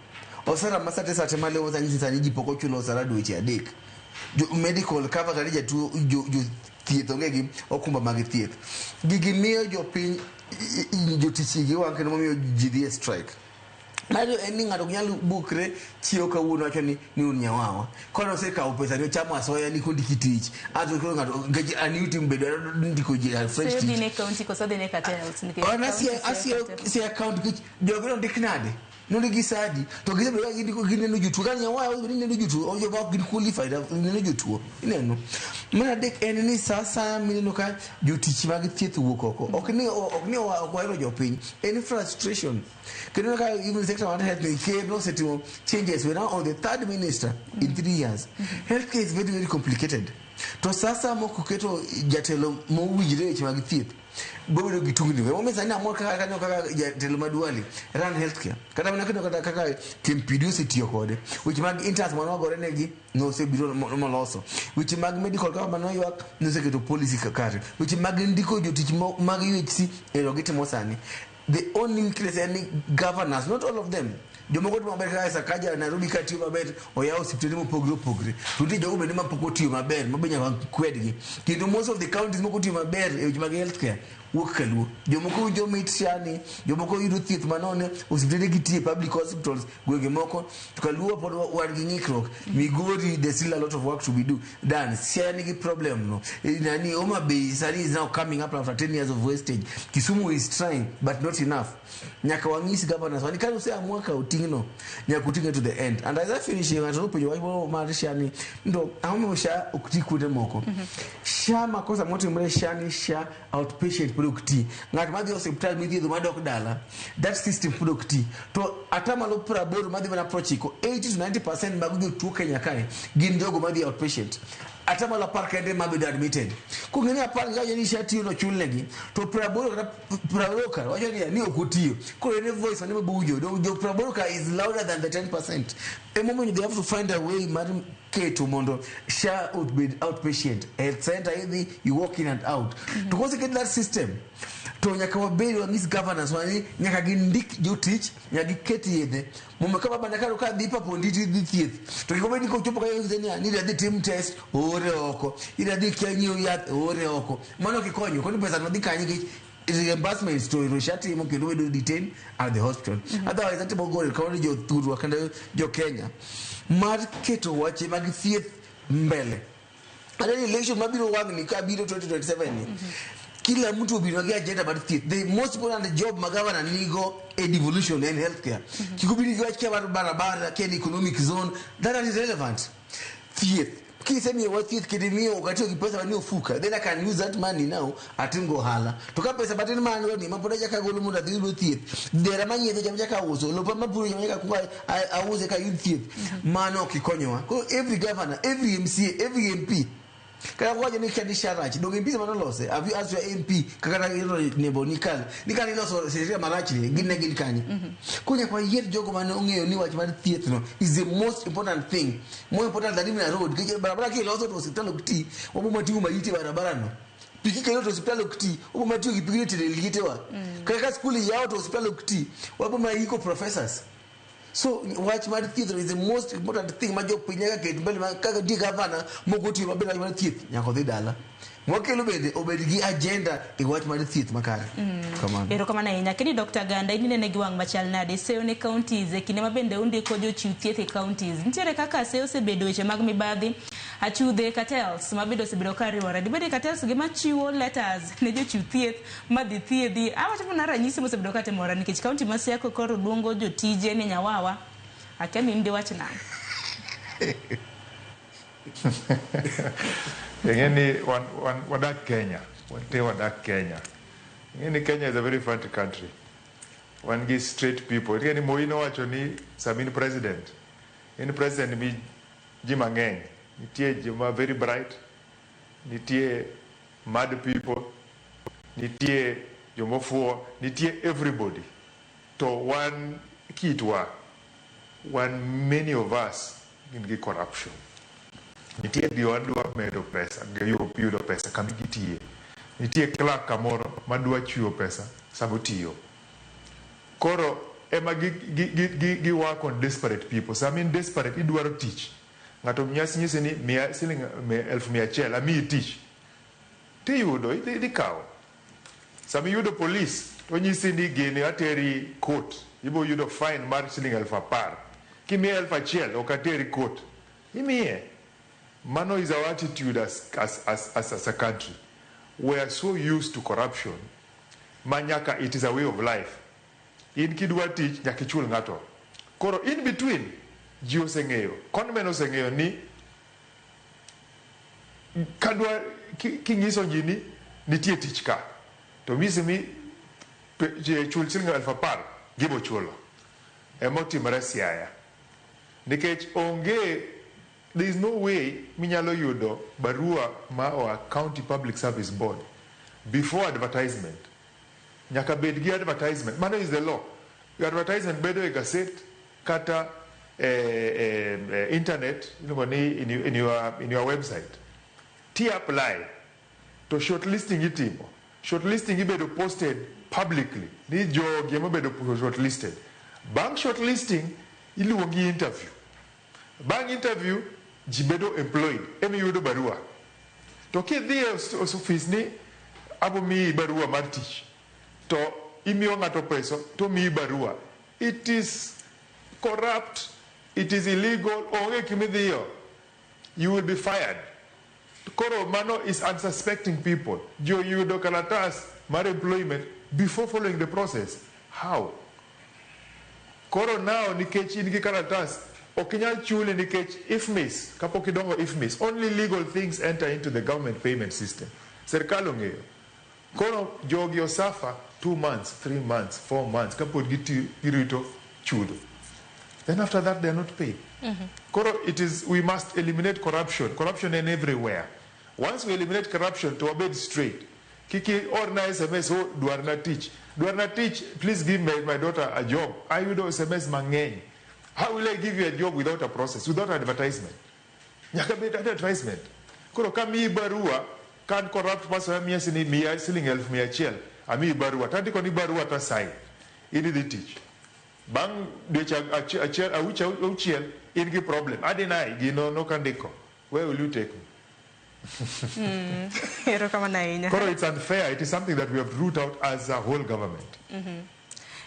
Osara ma sate sate malewo sani sani ji pok ochulo osara dweche 3. Jo medical cover kata jatuo jo thieth onge gi okumba mag thieth. Gigi miyo jopiny jotich igi wang' kendo momiyo ji dhi e strike. Mar ariyo en ni ng'ato ok nyal bukre chiewo kawuono wacho ni un nyawawa. Koro osekawo pesa ni ochamo asoya ni kondiki tich. Ato koro ng'ato nikech a new team bedo ndiko ji a fresh Seyo tich. dhi ne county koso dhi ne cartels? Nikech An county siyo cartels. asiyo account nikech jogi nondik nade? Nondik gi sadi to gisebedo ka gindiko gineno jotuo ka nyawawa osebedo ni neno jotuo joma ok gin qualified neno jotuo ineno. Mar adek en ni sa asaya mineno ka jotich mag thieth wuok oko ok ni ok wahero jopiny en frustration. Kendo ka even sector mar health ni ker nosetimo changes, we are now on the third minister in 3 years. Healthcare is very very complicated. To sasa mok oketo jatelo mowinjre weche mag thieth bobedo gi tungni. Emomiyo sani amor kaka kanyo kaka jatelo ma Duale run healthcare. Kata mana kendo kata kaka KMPDU osetiyo kode. Weche mag interns mane wagore negi nosebiro moloso. Weche mag medical cover mane oywak noseketo policy kare. Weche mag ndiko jotich mag UHC ero gitimo sani. The only weakness en ni governors, not all of them, Jomoko timo maber kaka Sakaja Nairobi ka tiyo maber, oyawo osiptende mopogore opogore. To nitie jogo bende mapok otiyo maber, ma be nyaka kwedgi. Kendo most of the counties mok otiyo maber e weche mag healthcare wuok kaluo. Jomoko winjo mit SHA ni, jomoko yudo thieth manono, osiptende gitiye public hospitals gwenge moko. To kaluo pod wan gi ng'ikruok. Migori there's still a lot of work to be done. Siaya nigi problem no. Nani Homa Bay sani is now coming up after 10 years of wastage. Kisumu is trying but not enough. Nyaka wang'is governors wani kane useamua kawo ting'no, nyaka uting'e to the end. And as I finish, ng'ato nopenjo wach moro mar SHA ni, to ang'o momiyo SHA ok ti kuonde moko? SHA makosa motimore SHA ni SHA outpatient pod ok ti. Ng'at madhi e osiptal mithiedho madok dala, that system pod ok ti. To atamalo 80 madhi mana 90, 80 to 90% mag jotuo Kenya kae gin jogo madhi outpatient. Atamalo 10 kende mabedo admitted. Kong'e ni 10 kawacho ni SHA tiyo nochulnegi, to 80 kata 80 ka wacho ni ok otiyo. Koro en e voice mane mabowinjo. Jo 80 ka is louder than the 10%. Emomiyo they have to find a way mar keto mondo SHA obed outpatient. Health center idhi, you walk in and out. To koseket that system, to nyaka wabed wang'is governors wani nyaka gindik jotich, nyaka giket yedhe. Mondo ka baba nakaro ka dhi papondi ti dhi thieth. To kik obed ni kochopo kanyo nyise niya, ni idhi tim test, oore oko. Idhi dhi kia nyiew yath, oore oko. Mano ok ikonyo, koni pesa no dhi kanye nikech reimbursement to SHA timo kendo bedo detained at the hospital. Otherwise atimo goyo kamano ni jothurwa kendo jo Kenya mar keto wache mag thieth mbele. Aneno election mabiro wang'ni ka biro 2027 ni. Kila mtu obiro gi agenda mar thieth. The most important job ma governor nigo e devolution en healthcare. Kik obed gi wach kia mar barabara, kia ni economic zone, that is irrelevant. Thieth. Kisemiyo wa thieth kendo imiyo ok atiyo gi pesa manie ofuka, then I can use that money now atim go ohala. To ka pesa matin ma an go ni ma pod achako agolo mondo adhi yudo thieth, dera manyiedho cha achako auso, lopa mapuro cha achako akuongo ause ka ayud thieth, mano ok ikonyowa. Koro every governor, every MCA, every MP, kata kwacho ni kia ni SHA rach, donge MPs ema nolose? Have you asked your MP kaka nebo ni kal, ni kane iloso sheria marach ni, gin ne gin kanye? Koro nyaka wayier jogo mane ong'eyo ni wach mar thieth no is the most important thing, more important than even a road. Nikech barabara kiloso to osiptal ok ti, wabo mating'o maiti e barabara no. Pi kikelo to osiptal ok ti, wabo matiyo gi pigno e tedo e lietewa. Kata ka skul iyawo to osiptal ok ti, wabo maiko professors. So wach mar thieth is the most important thing ma jopiny nyaka ket mbele ma kaka nitie gavana mok otiyo maber wach mar thieth nyaka odhi dala. Mwakelo bende obed gi agenda e wach mar thieth makare. Kamano. Erokamano ahinya. Kini Dr. Ganda, in inene gi wang' machal nade? Seyo ne counties e kinde ma bende undiko jochiw thieth e counties. Nitiere kaka seyo osebedo weche mag mibadhi, achudhe, cartels ma bende osebedo ka riwore. Dibed ni cartels gi machiwo letters ne jochiw thieth madhi thiedhi. Awacho mana ranyisi mosebedo ka timore nikech county ma Siaya koro luongo jotije ni nyawawa. Akia ni in diwach nang'o? Ing'e ni wan wadak Kenya, wante wadak Kenya. Ing'e ni Kenya is a very funny country. Wan gi straight people. Ing'e ni Moi nowacho ni sama in president, in president mi ji mang'eny. Nitie joma very bright, nitie mad people, nitie jomofuwo, nitie everybody. To wan kitwa, wan many of us gin gi corruption. Nitie joma dwa medo pesa, yudo pesa kama gitiye. Nitie clerk kamoro madwa chiwo pesa sama otiyo. Koro ema gi work on desperate people. Sama in desperate idwaro tich. Ng'ato nyisi ni miya siling 1,100 amiyi tich. Tiyudo, idhi kawo. Sama iyudo police to onyisi ni gini ateri court. Ibo yudo fine mar siling 10,000. Kimiye 1,000 ok ateri court. Imiye. Mano is our attitude as a country. We are so used to corruption. Ma nyaka it is a way of life. In kidwa tich nyaka ichul ng'ato. Koro in between ji oseng'eyo, conmen oseng'eyo ni kadwa king'iso ji ni nitie tich ka to nyisi ni chul siling 10,000 gibo chulo. Ema otimore Siaya. Nikech onge, there is no way minyalo yudo barua ma oa County Public Service Board before advertisement. Nyaka bed gi advertisement. Mano is the law. Advertisement bedo e gazette kata internet, iluongo ni in your website. Ti apply to shortlisting itimo. Shortlisting ibedo posted publicly ni jogi ema obedo shortlisted. Bang' shortlisting, iluongi interview. Bang' interview, ji bedo employed, emiyudo barua. To kidhi e ofis ni abo miyi barua mar tich, to imiyo ng'ato pesa to miyi barua. It is corrupt, it is illegal, onge kimidhiyo. You will be fired. Koro mano is unsuspecting people. Jo yudo kalatas mar employment before following the process. How? Koro now nikech in gi kalatas, ok inyal chuli nikech IFMIS, kapok idongo IFMIS, only legal things enter into the government payment system. Serikal ong'eyo. Koro jogi osuffer 2 months, 3 months, 4 months, kapod girito chudo. Then after that they are not paid. Koro it is, we must eliminate corruption. Corruption in everywhere. Once we eliminate corruption, to obey straight. Kiki orna SMS, oh, dwarna tich. Dwarna tich, please give my daughter a job. Ayudo SMS mang'eny. How will I give you a job without a process, without advertisement? Nyaka bed advertisement. Koro ka miyi barua, kan corrupt person miya siling 1,100, amiyi barua. Tandiko ni barua ta sign. In idhi tich. Bang' dweche auchiel, in gi problem. Adinai, gino nokandiko. Where will you take me? Erokamano ahinya. Koro it's unfair. It is something that we have to root out as a whole government.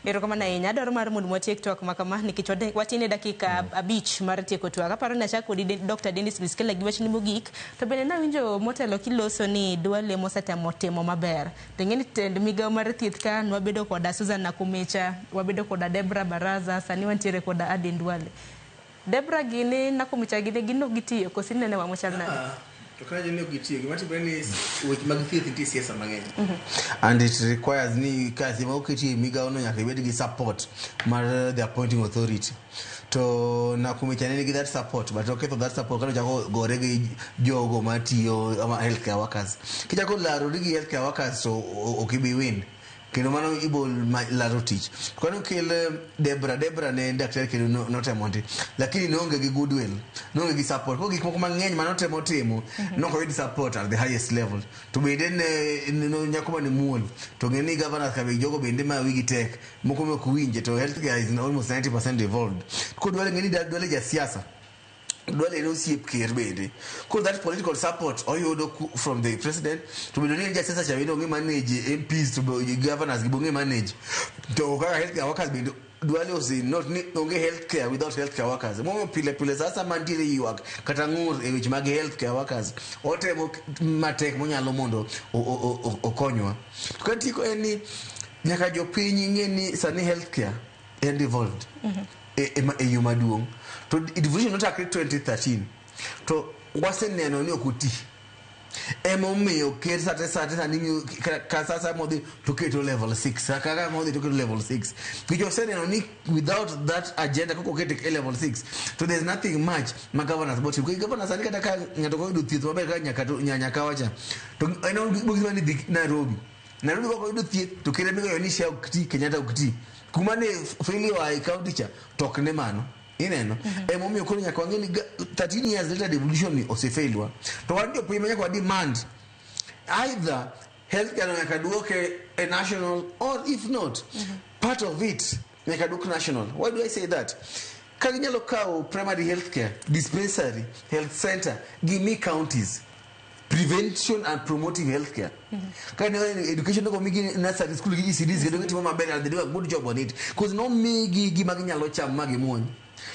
Erokamano ahinya. Adwaro mar mondo watiek twak ma kama nikech watin e dakika 5 mar tieko twak. Aparo ni achak kodi Dr. Dennis Miskela gi wachni mogik. To bende nawinjo motelo kiloso ni Duale mosetemo timo maber. To ing'e ni tend migawo mar thieth ka nwabedo koda Susan Nakumicha, wabedo koda Debra Baraza, sani wantiere koda Aden Duale. Debra gini Nakumicha gini gin ok gitiyo koso inene wang' machal nade? To ka ni ok gitiyo, gima timore ni weche mag thieth nitie siasa mang'eny. And it requires ni kasi ma oketi e migawo no nyaka ibed gi support mar the appointing authority. To Nakumicha ne nigi that support, but oketho that support kane ochako gore gi jogo matiyo ama healthcare workers. Kichako larori gi healthcare workers to ok ibi win. Kendo mano ibo laro tich. Kane okel Debra, Debra ne en daktari kendo notemo ndi. Lakini noonge gi goodwill, noonge gi support. Koro gik moko mang'eny mane otemo timo, nok oyud support at the highest level. To bende ne nyako mane muol. To ng'e ni governors ka be jogo bende ma wigi tek, moko ma ok winje, to healthcare is almost 90% devolved. Koro Duale ng'e ni Duale ja siasa. Duale en osiep ker bende. Koro that political support oyudo from the president, to bedo ni en jasiasa cha bende ong'e manage MPs to be governors gi be ong'e manage. To kaka healthcare workers bende Duale ose not ni onge healthcare without healthcare workers. Momiyo pile pile sasa mantiere ywak kata ng'ur e weche mag healthcare workers, otemo matek monyalo mondo okonywa. To katieko en ni nyaka jopiny ng'e ni sani healthcare en devolved e yo maduong'. To devolution nochakre 2013 to waseneno ni ok oti. Emomiyo ker sate sate sani ng'iyo ka sasa modhi to keto level 6 kaka modhi to keto level 6 nikech oseneno ni without that agenda kaka okete e level 6 to there's nothing much ma governors bo timo. Nikech governors sani kata ka ng'ato ok oyudo thieth maber kaka nyakawa cha to en obiro ni dhi Nairobi. Nairobi kok oyudo thieth to ker emigoyo ni SHA ok ti, Kenyatta ok ti. Kuma ne failure oa e county cha to ok ne mano. Ineno? Emomiyo koro nyaka wang'e ni 13 years later devolution ni osefailwa. To wan jopiny ma nyaka wa demand either healthcare no nyaka duoke e national or if not part of it nyaka duok national. Why do I say that? Ka ginyalo kawo primary healthcare, dispensary, health center, gimi counties prevention and promoting healthcare. Ka ne education no migi nursery school gi ECDs kendo gitimo maber and they do a good job on it. Because no migi gima ginyalo chamo ma gimuony.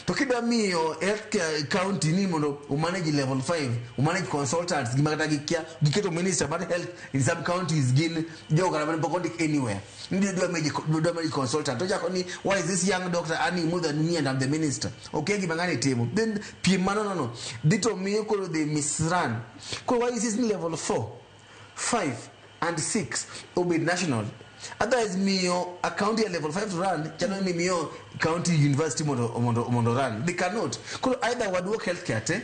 To kidwa miyo healthcare county ni mondo umanage level 5, umanage consultants gima kata gikia, giketo minister mar health in some counties gin jogo kata mane pok ondik anywhere. Ni dwa manage consultant. To chako ni why is this young doctor earning more than me and I'm the minister? Okay, gima ng'ani timo. Then piem mano no. Dhi to miyo koro they misrun. Koro why is this ni level 4, 5 and 6 obed national? Otherwise miyo a county at level 5 to run chalo ni miyo county university mondo run. They cannot. Koro either waduok healthcare te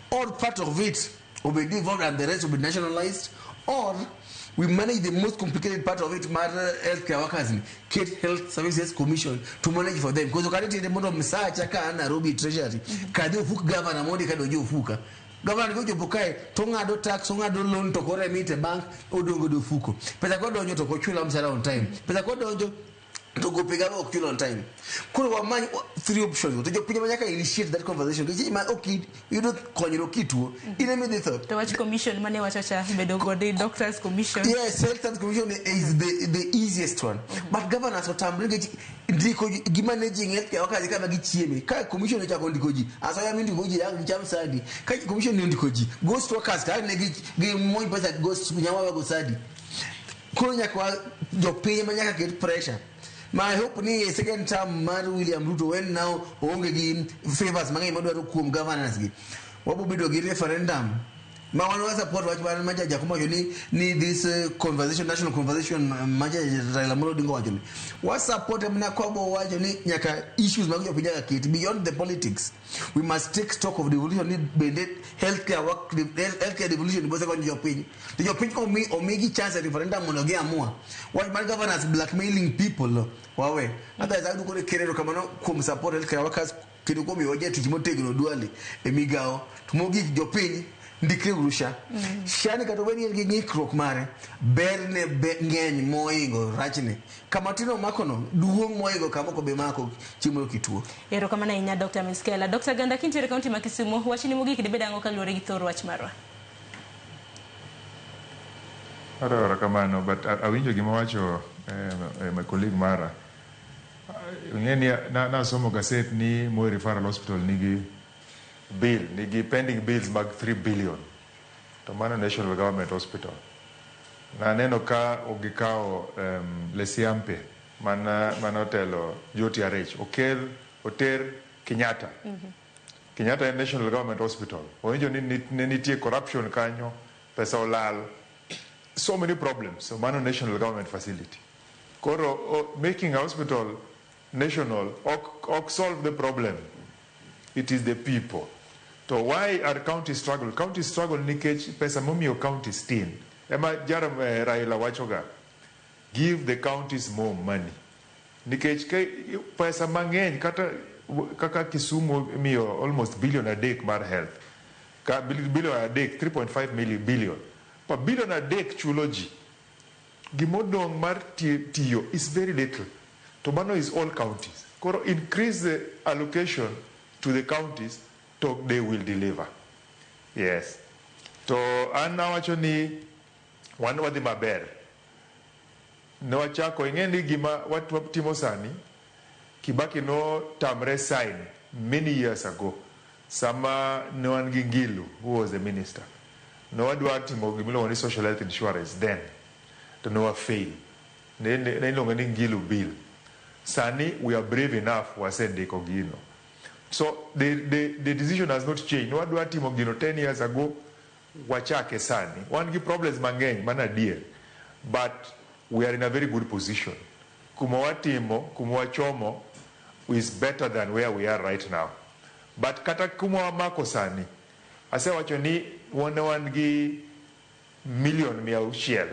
or part of it will be devolved and the rest will be nationalized, or we manage the most complicated part of it mar healthcare workers ni ket Health Services Commission to manage for them, because okati mondo msacha ka Nairobi Treasury kadhi ofuk governor mondi kadonjo ofuka governor kochopo kae to ng'ado tax, ong'ado loan, to kore remit e bank odong' godo ofuko. Pesa kodonjo to ok ochula msara on time. Pesa kodonjo To gope ga ok chul on time. Koro wamany three options. To jopiny ma nyaka initiate that conversation. Nikech ma ok iyudo konyruok kituo, in ema idhi tho. To wach commission mane wacho cha bedo kod doctors commission. Yes, health service commission is the easiest one. But governors otamre nikech ndiko gi managing healthcare workers kama gichieme. Ka commission ochako ndiko ji, asoya mindiko ji ang' gicham sadi. Ka commission ni ondiko ji, ghost workers ka ne gi monj pesa ghost nyawawa go sadi. Koro nyaka wa jopiny ema nyaka ket pressure. Ma I hope ni second term mar William Ruto when now oonge gi favors mang'eny madwaro kuom governance gi. Wabo bedo gi referendum ma wan wa support wach mar ma Jakom wacho ni this conversation, national conversation ma Raila Amolo Odinga wacho ni wa support mana kwabo wacho ni nyaka issues mag jopiny nyaka ket beyond the politics. We must take stock of devolution ni bende healthcare work, healthcare devolution bose konyo jopiny. To jopiny omi omigi chance e referendum mondo giamua. Wach mar governors blackmailing people wawe. Otherwise abiro koro kerero kamano kuom support healthcare workers kendo kuom miyo jatich motegno Duale e migawo. To mogik jopiny ndikre uru SHA. SHA ni kata obed ni en gi ng'ikruok mare, berne be ng'eny moingo rachne. Kama tin omakono duong' moingo kama ok obi mako chieng' moro kituo. Erokamano ahinya Dr. Miskela. Dr. Ganda kintiere e kaunti ma Kisumu, wachni mogik dibed ang'o kaluwore gi thor wach marwa? Erokamano, but awinjo gima wacho my colleague mara. Ing'e ni nasomo gaset ni Moi Referral Hospital nigi bill, nigi pending bills mag 3 billion. To mano National Government Hospital. Naneno ka gikawo Lesiampe mana otelo JTRH okel oter Kenyatta. Kenyatta en National Government Hospital. Owinjo ni ne nitie corruption kanyo, pesa olal. So many problems. So mano National Government facility. Koro making a hospital national ok solve the problem. It is the people. To why are counties struggle? Counties struggle nikech pesa momiyo counties tin. Ema Jaram Raila wachoga. Give the counties more money. Nikech pesa mang'eny kata kaka Kisumu miyo almost billion adek mar health. Ka billion adek, 3.5 million billion. Pa billion adek chulo ji. Gimodong' mar tiyo is very little. To mano is all counties. Koro increase the allocation to the counties to they will deliver. Yes. To an awacho ni wan wadhi maber. Ne wachako ing'e ni gima watimo sani Kibaki no tamre sign many years ago. Sama ne wan gi Ngilu who was the minister. Ne wadwa timo gimiluongo ni social health insurance then. To ne wa fail. Ne iluongo ni Ngilu bill. Sani we are brave enough wasendiko gino. So the decision has not changed. Wadwa timo gino 10 years ago, wachake sani. Wan gi problems mang'eny mana adier. But we are in a very good position. Kuma watimo, kuma wachomo is better than where we are right now. But kata kuma wamako sani, asewacho ni wan wan gi million 600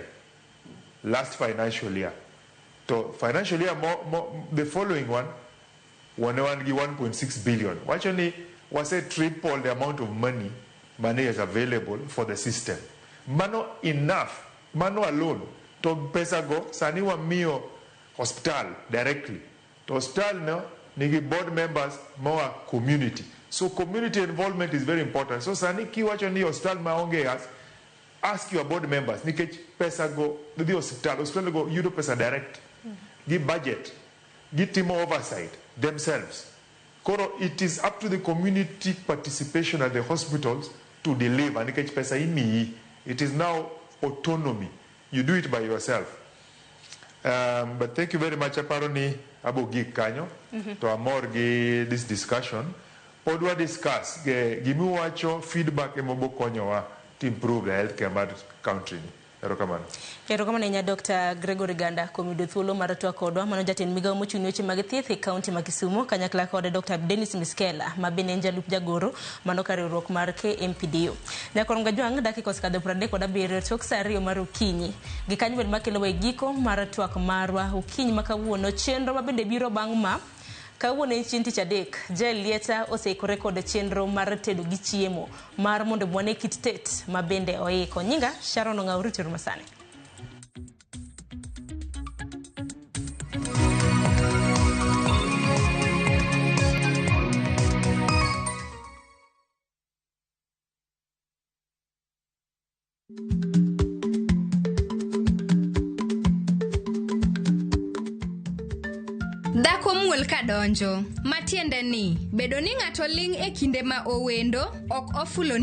last financial year. To financial year the following one, wan wan gi 1.6 billion. Wacho ni wase triple the amount of money is available for the system. Mano enough, mano alone. To pesa go sani wamiyo hospital directly. To hospital no nigi board members more community. So community involvement is very important. So sani kiwacho ni hospital maonge yath, ask your board members nikech pesa go dhi hospital, hospital go yudo pesa direct. Gi budget, gitimo oversight themselves. Koro it is up to the community participation at the hospitals to deliver nikech pesa imiyi. It is now autonomy. You do it by yourself. But thank you very much. Aparo ni abo gik kanyo. To amor gi this discussion. Pod wa discuss gimiwacho feedback emobo konyowa to improve the healthcare mar country ni. Erokamano. Erokamano ahinya Dr. Gregory Ganda kuom yudo thuolo mar twak kodwa. Mano jatend migawo mochung' ne weche mag thieth e kaunti ma Kisumu kanyakla kod Dr. Dennis Miskela ma bende en jalup jagoro mano ka riwruok mar KMPDU. Nyakor Ngajwang' dakika osekadho 37 tok saa 2 mar okinyi. Gi kanyo bende makelowa e giko mar twak marwa okinyi ma kawuono. Chenro ma bende biro bang' ma kawuono en chieng' tich adek. Jael Lieta oseikore kod chenro mar tedo gi chiemo mar mondo wane kit tet ma bende oiko. Nyinga Sharon Ong'aw, rituru masani. Dhako muol ka donjo, matiende ni, bedo ni ng'ato ling' e kinde ma owendo, ok ofulo